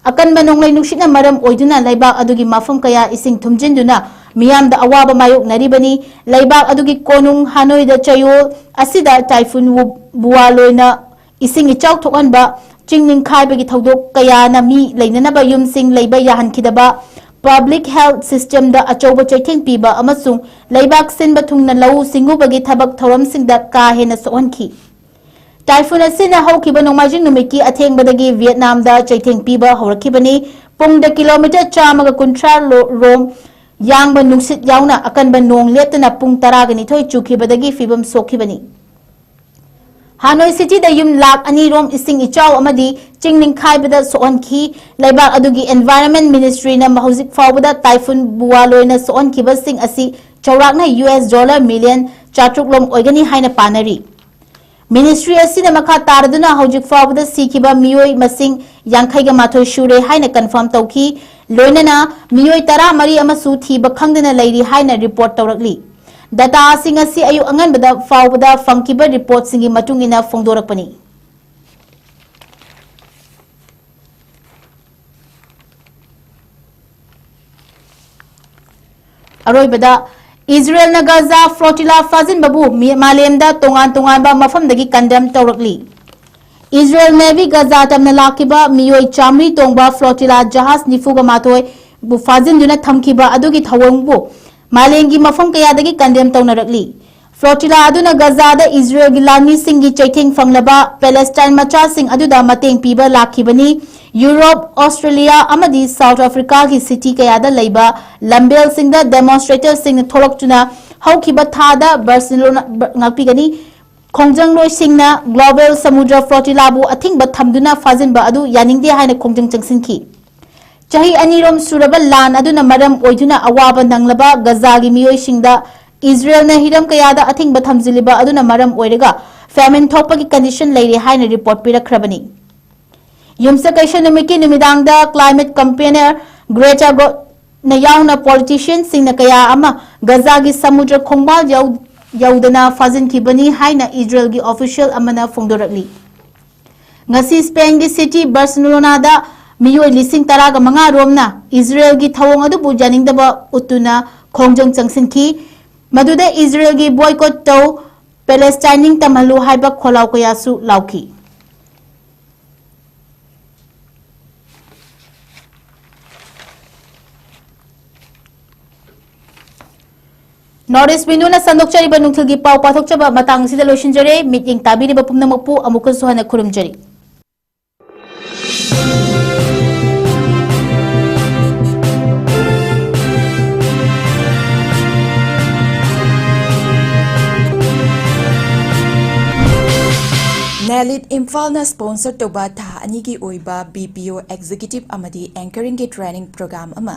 ꯑꯀꯟꯕ ꯅꯣꯡꯂꯩ ꯅꯨꯡꯁꯤꯠꯅ ꯃꯔꯝ ꯑꯣꯏꯗꯨꯅ ꯂꯩꯕꯥꯛ ꯑꯗꯨꯒꯤ ꯃꯐꯝ ꯀꯌꯥ ꯏꯁꯤꯡ ꯊꯨꯝꯖꯤꯟꯗꯨꯅ ꯃꯤꯌꯥꯝꯗ ꯑꯋꯥꯕ ꯃꯥꯌꯣꯛꯅꯔꯤꯕꯅꯤ꯫ ꯂꯩꯕꯥꯛ ꯑꯗꯨꯒꯤ ꯀꯣꯅꯨꯡ ꯍꯥꯅꯣꯏꯗ ꯆꯌꯣꯜ ꯑꯁꯤꯗ typhoon ꯕꯨ-, ꯕꯨꯋꯥꯂꯣꯏꯅ ꯏꯁꯤꯡ ꯏꯆꯥꯎ ꯊꯣꯛꯍꯟꯕ, ꯆꯤꯡ ꯅꯤꯡꯈꯥꯏꯕꯒꯤ ꯊꯧꯗꯣꯛ ꯀꯌꯥꯅ ꯃꯤ ꯂꯩꯅꯅꯕ ꯌꯨꯝꯁꯤꯡ ꯂꯩꯕ ꯌꯥꯍꯟꯈꯤꯗꯕ, public health systemꯗ ꯑꯆꯧꯕ ꯆꯩꯊꯦꯡ ꯄꯤꯕ ꯑꯃꯁꯨꯡ ꯂꯩꯕꯥꯛ ꯁꯤꯟꯕ ꯊꯨꯡꯅ ꯂꯧꯎ ꯁꯤꯡꯎꯕꯒꯤ ꯊꯕꯛ ꯊꯧꯔꯝꯁꯤꯡꯗ ꯀꯥ ꯍꯦꯟꯅ ꯁꯣꯛꯍꯟꯈꯤ꯫ Typhoon ꯑꯁꯤꯅ ꯍꯧꯈꯤꯕ ꯅꯣꯡꯃꯥꯏꯖꯤꯡ ꯅꯨꯃꯤꯠꯀꯤ ꯑꯊꯦꯡꯕꯗꯒꯤ ꯚꯤꯌꯦꯠꯅꯥꯝꯗ ꯆꯩꯊꯦꯡ ꯄꯤꯕ ꯍꯧꯔꯛꯈꯤꯕꯅꯤ꯫ ꯄꯨꯡꯗ kilometre ꯆꯥꯝꯃꯒ ꯀꯨꯟꯊ꯭ꯔꯥ ꯂꯣ-, ꯔꯣꯝ ꯌꯥꯡꯕ ꯅꯨꯡꯁꯤꯠ ꯌꯥꯎꯅ ꯑꯀꯟꯕ ꯅꯣꯡ ꯂꯦꯞꯇꯅ ꯄꯨꯡ ꯇꯔꯥꯒ ꯅꯤꯊꯣꯏ ꯆꯨꯈꯤꯕꯗꯒꯤ ꯐꯤꯕꯝ ꯁꯣꯛꯈꯤꯕꯅꯤ꯫ ꯍꯥꯅꯣꯏ ꯁꯤꯇꯤꯗ ꯌꯨꯝ ꯂꯥꯈ ꯑꯅꯤ ꯔꯣꯝ ꯏꯁꯤꯡ ꯏꯆꯥꯎ ꯑꯃꯗꯤ ꯆꯤꯡ ꯅꯤꯡꯈꯥꯏꯕꯗ ꯁꯣꯛꯍꯟꯈꯤ꯫ ꯂꯩꯕꯥꯛ ꯑꯗꯨꯒꯤ Environment Ministry ꯅ ꯍꯧꯖꯤꯛ ꯐꯥꯎꯕꯗ ꯇꯥꯏꯐꯨꯟ ꯕꯨꯋꯥ ꯂꯣꯏꯅ ꯁꯣꯛꯍꯟꯈꯤꯕꯁꯤꯡ ꯑꯁꯤ ꯆꯥꯎꯔꯥꯛꯅ ꯌꯨ ꯑꯦꯁ ꯗꯣꯂꯔ ꯃꯤꯂꯤꯌꯟ ꯆꯥꯇ꯭ꯔꯨꯛ ꯂꯣꯝ ꯑꯣꯏꯒꯅꯤ ꯍꯥꯏꯅ ꯄꯥꯅꯔꯤ꯫ Ministry ꯑꯁꯤꯅ ꯃꯈꯥ ꯇꯥꯔꯗꯨꯅ ꯍꯧꯖꯤꯛ ꯐꯥꯎꯕꯗ ꯁꯤꯈꯤꯕ ꯃꯤꯑꯣꯏ ꯃꯁꯤꯡ ꯌꯥꯡꯈꯩꯒ ꯃꯥꯊꯣꯏ ꯁꯨꯔꯦ ꯍꯥꯏꯅ confirm ꯇꯧꯈꯤ꯫ ꯂꯣꯏꯅꯅ ꯃꯤꯑꯣꯏ ꯇꯔꯥꯃꯔꯤ ꯑꯃꯁꯨ ꯊꯤꯕ ꯈꯪꯗꯅ ꯂꯩꯔꯤ ꯍꯥꯏꯅ report ꯇꯧꯔꯛꯂꯤ꯫ Data ꯁꯤꯡ ꯑꯁꯤ ꯑꯌꯨꯛ ꯑꯉꯟꯕꯗ ꯐꯥꯎꯕꯗ ꯐꯪꯈꯤꯕ report ꯁꯤꯡꯒꯤ ꯃꯇꯨꯡ ꯏꯟꯅ ꯐꯣꯡꯗꯣꯔꯛꯄꯅꯤ꯫ ꯑꯔꯣꯏꯕꯗ, ꯏꯖꯔꯦꯜꯅ ꯒꯖꯥ flotilla ꯐꯥꯖꯤꯟꯕꯕꯨ ꯃꯤ-, ꯃꯥꯂꯦꯝꯗ ꯇꯣꯉꯥꯟ ꯇꯣꯉꯥꯟꯕ ꯃꯐꯝꯗꯒꯤ condemn ꯇꯧꯔꯛꯂꯤ꯫ ꯏꯖꯔꯦꯜ Navy ꯒꯖꯥ ꯇꯝꯅ ꯂꯥꯛꯈꯤꯕ ꯃꯤꯑꯣꯏ ꯆꯥꯃꯔꯤ ꯇꯣꯡꯕ flotilla ꯖꯍꯥꯖ ꯅꯤꯐꯨꯒ ꯃꯥꯊꯣꯏ ꯕꯨ ꯐꯥꯖꯤꯟꯗꯨꯅ ꯊꯝꯈꯤꯕ ꯑꯗꯨꯒꯤ ꯊꯧꯑꯣꯡꯕꯨ ꯃꯥꯂꯦꯝꯒꯤ ꯃꯐꯝ ꯀꯌꯥꯗꯒꯤ condemn ꯇꯧꯅꯔꯛꯂꯤ꯫ Flotilla ꯑꯗꯨꯅ ꯒꯖꯥꯗ ꯏꯖꯔꯦꯜꯒꯤ ꯂꯥꯟꯃꯤꯁꯤꯡꯒꯤ ꯆꯩꯊꯦꯡ ꯐꯪꯂꯕ ꯄꯦꯂꯦꯁꯇꯥꯏꯟ ꯃꯆꯥꯁꯤꯡ ꯑꯗꯨꯗ ꯃꯇꯦꯡ ꯄꯤꯕ ꯂꯥꯛꯈꯤꯕꯅꯤ꯫ ꯌꯨꯔꯣꯞ, ꯑꯣꯁꯇ꯭ꯔꯦꯂꯤꯌꯥ ꯑꯃꯗꯤ ꯁꯥꯎꯊ ꯑꯐ꯭ꯔꯤꯀꯥꯒꯤ ꯁꯤꯇꯤ ꯀꯌꯥꯗ ꯂꯩꯕ ꯂꯝꯕꯦꯜꯁꯤꯡꯗ demonstratorꯁꯤꯡꯅ ꯊꯣꯛꯂꯛꯇꯨꯅ ꯍꯧꯈꯤꯕ ꯊꯥꯗ ꯕꯥꯔꯁꯦꯂꯣꯅꯥ, ꯉꯥꯛꯄꯤꯒꯅꯤ, ꯈꯣꯡꯖꯪꯂꯣꯏꯁꯤꯡꯅ global ꯁꯃꯨꯗ꯭ꯔ flotillaꯕꯨ ꯑꯊꯤꯡꯕ ꯊꯝꯗꯨꯅ ꯐꯥꯖꯤꯟꯕ ꯑꯗꯨ ꯌꯥꯅꯤꯡꯗꯦ ꯍꯥꯏꯅ ꯈꯣꯡꯖꯪ ꯆꯪꯁꯤꯟꯈꯤ꯫ ꯆꯍꯤ ꯑꯅꯤꯔꯣꯝ ꯁꯨꯔꯕ ꯂꯥꯟ ꯑꯗꯨꯅ ꯃꯔꯝ ꯑꯣꯏꯗꯨꯅ ꯑꯋꯥꯕ ꯅꯪꯂꯕ ꯒꯖꯥꯒꯤ ꯃꯤꯑꯣꯏꯁꯤꯡꯗ ꯏꯖꯔꯦꯜꯅ ꯍꯤꯔꯝ ꯀꯌꯥꯗ ꯑꯊꯤꯡꯕ ꯊꯝꯖꯤꯜꯂꯤꯕ ꯑꯗꯨꯅ ꯃꯔꯝ ꯑꯣꯏꯔꯒ famine ꯊꯣꯛꯄꯒꯤ condition ꯂꯩꯔꯦ ꯍꯥꯏꯅ report ꯄꯤꯔꯛꯈ꯭ꯔꯕꯅꯤ꯫ ꯌꯨꯝꯁꯀꯩꯁ ꯅꯨꯃꯤꯠꯀꯤ ꯅꯨꯃꯤꯗꯥꯡꯗ climate campaigner Greta ꯒꯣ-, ꯅ ꯌꯥꯎꯅ politicianꯁꯤꯡꯅ ꯀꯌꯥ ꯑꯃ ꯒꯖꯥꯒꯤ ꯁꯃꯨꯗ꯭ꯔ ꯈꯣꯡꯕꯥꯜ ꯌꯧ-, ꯌꯧꯗꯅ ꯐꯥꯖꯤꯟꯈꯤꯕꯅꯤ ꯍꯥꯏꯅ ꯏꯖꯔꯦꯜꯒꯤ official ꯑꯃꯅ ꯐꯣꯡꯗꯣꯔꯛꯂꯤ꯫ ꯉꯁꯤ ꯁ꯭ꯄꯦꯟꯒꯤ ꯁꯤꯇꯤ ꯕꯥꯔꯁꯦꯂꯣꯅꯥꯗ ꯃꯤꯑꯣꯏ ꯂꯤꯁꯤꯡ ꯇꯔꯥꯒ ꯃꯉꯥ ꯔꯣꯝꯅ ꯏꯖꯔꯦꯜꯒꯤ ꯊꯧꯑꯣꯡ ꯑꯗꯨꯕꯨ ꯌꯥꯅꯤꯡꯗꯕ ꯎꯠꯇꯨꯅ ꯈꯣꯡꯖꯪ ꯆꯪꯁꯤꯟꯈꯤ꯫ ꯃꯗꯨꯗ ꯏꯖꯔꯦꯜꯒꯤ boycott ꯇꯧ, ꯄꯦꯂꯦꯁꯇꯥꯏꯟ ꯅꯤꯡꯇꯝꯍꯜꯂꯨ ꯍꯥꯏꯕ ꯈꯣꯜꯂꯥꯎ ꯀꯌꯥꯁꯨ ꯂꯥꯎꯈꯤ꯫ North East Window ꯅ ꯁꯟꯗꯣꯛꯆꯔꯤꯕ ꯅꯨꯡꯊꯤꯜꯒꯤ ꯄꯥꯎ ꯄꯥꯊꯣꯛꯆꯕ ꯃꯇꯥꯡ ꯑꯁꯤꯗ ꯂꯣꯏꯁꯤꯟꯖꯔꯦ꯫ ꯃꯤꯠꯌꯦꯡ ꯇꯥꯕꯤꯔꯤꯕ ꯄꯨꯝꯅꯃꯛꯄꯨ ꯑꯃꯨꯛꯀꯁꯨ ꯍꯟꯅ ꯈꯨꯔꯨꯝꯖꯔꯤ꯫ Elite ꯏꯝꯐꯥꯜꯅ sponsor ꯇꯧꯕ ꯊꯥ ꯑꯅꯤꯒꯤ ꯑꯣꯏꯕ B P O executive ꯑꯃꯗꯤ anchoringꯒꯤ training program ꯑꯃ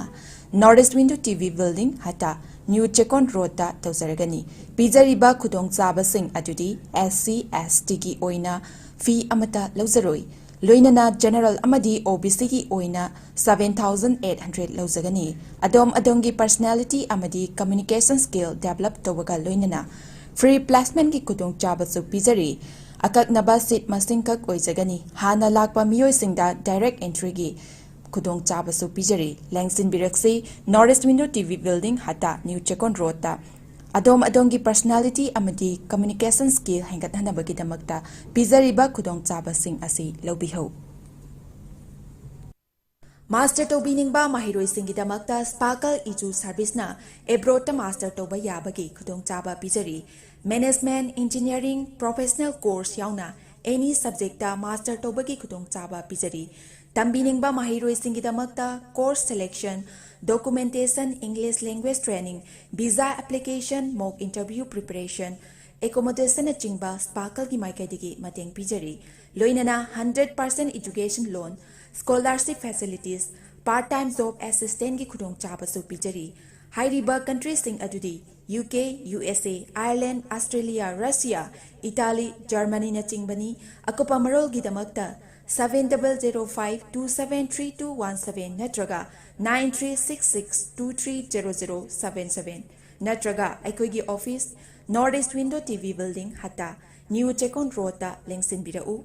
North East Window T V building ꯍꯠꯇ New ꯆꯦꯛꯀꯣꯟ ꯔꯣꯗꯇ ꯇꯧꯖꯔꯒꯅꯤ꯫ ꯄꯤꯖꯔꯤꯕ ꯈꯨꯗꯣꯡꯆꯥꯕꯁꯤꯡ ꯑꯗꯨꯗꯤ S C, S Tꯒꯤ ꯑꯣꯏꯅ fee ꯑꯃꯠꯇ ꯂꯧꯖꯔꯣꯏ꯫ ꯂꯣꯏꯅꯅ general ꯑꯃꯗꯤ O B Cꯒꯤ ꯑꯣꯏꯅ seven thousand eight hundred ꯂꯧꯖꯒꯅꯤ꯫ ꯑꯗꯣꯝ ꯑꯗꯣꯝꯒꯤ personality ꯑꯃꯗꯤ communication skill develop ꯇꯧꯕꯒ ꯂꯣꯏꯅꯅ free placementꯀꯤ ꯈꯨꯗꯣꯡꯆꯥꯕꯁꯨ ꯄꯤꯖꯔꯤ꯫ ꯑꯀꯛꯅꯕ seat ꯃꯁꯤꯡꯈꯛ ꯑꯣꯏꯖꯒꯅꯤ꯫ ꯍꯥꯟꯅ ꯂꯥꯛꯄ ꯃꯤꯑꯣꯏꯁꯤꯡꯗ direct entryꯒꯤ ꯈꯨꯗꯣꯡꯆꯥꯕꯁꯨ ꯄꯤꯖꯔꯤ꯫ ꯂꯦꯡꯁꯤꯟꯕꯤꯔꯛꯁꯤ, North East Window T V building ꯍꯠꯇ New ꯆꯦꯛꯀꯣꯟ ꯔꯣꯗꯇ꯫ ꯑꯗꯣꯝ ꯑꯗꯣꯝꯒꯤ personality ꯑꯃꯗꯤ communication skill ꯍꯦꯟꯒꯠꯍꯟꯅꯕꯒꯤꯗꯃꯛꯇ ꯄꯤꯖꯔꯤꯕ ꯈꯨꯗꯣꯡꯆꯥꯕꯁꯤꯡ ꯑꯁꯤ ꯂꯧꯕꯤꯍꯧ꯫ Master ꯇꯧꯕꯤꯅꯤꯡꯕ ꯃꯍꯩꯔꯣꯏꯁꯤꯡꯒꯤꯗꯃꯛꯇ Sparkle Edu Serviceꯅ abroadꯇ master ꯇꯧꯕ ꯌꯥꯕꯒꯤ ꯈꯨꯗꯣꯡꯆꯥꯕ ꯄꯤꯖꯔꯤ꯫ Management, engineering, professional course ꯌꯥꯎꯅ any subjectꯇ master ꯇꯧꯕꯒꯤ ꯈꯨꯗꯣꯡꯆꯥꯕ ꯄꯤꯖꯔꯤ꯫ ꯇꯝꯕꯤꯅꯤꯡꯕ ꯃꯍꯩꯔꯣꯏꯁꯤꯡꯒꯤꯗꯃꯛꯇ course selection, documentation, English language training, visa application, mock interview preparation, accommodationꯅꯆꯤꯡꯕ Sparkleꯒꯤ ꯃꯥꯏꯀꯩꯗꯒꯤ ꯃꯇꯦꯡ ꯄꯤꯖꯔꯤ꯫ ꯂꯣꯏꯅꯅ hundred percent education loan, scholarship facilities, part time job assistantꯀꯤ ꯈꯨꯗꯣꯡꯆꯥꯕꯁꯨ ꯄꯤꯖꯔꯤ꯫ ꯍꯥꯏꯔꯤꯕ countryꯁꯤꯡ ꯑꯗꯨꯗꯤ U K, U S A, Ireland, Australia, Russia, Italy, Germanyꯅꯆꯤꯡꯕꯅꯤ꯫ ꯑꯀꯨꯞꯄ ꯃꯔꯣꯜꯒꯤꯗꯃꯛꯇ seven double zero five two seven three two one seven ꯅꯠꯇ꯭ꯔꯒ nine three six six two three zero zero seven seven ꯅꯠꯇ꯭ꯔꯒ ꯑꯩꯈꯣꯏꯒꯤ office North East Window T V building ꯍꯠꯇ New Chekkon ꯔꯣꯗꯇ ꯂꯦꯡꯁꯤꯟꯕꯤꯔꯛꯎ꯫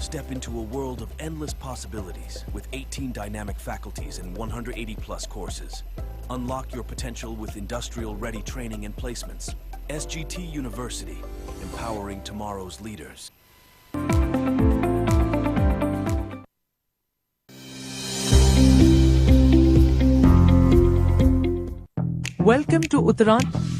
Step into a world of endless possibilities with eighteen dynamic faculties and one hundred eighty plus courses. Unlock your potential with industrial ready training and placements. S G T University, empowering tomorrow's leaders. Welcome to Uttarakhand.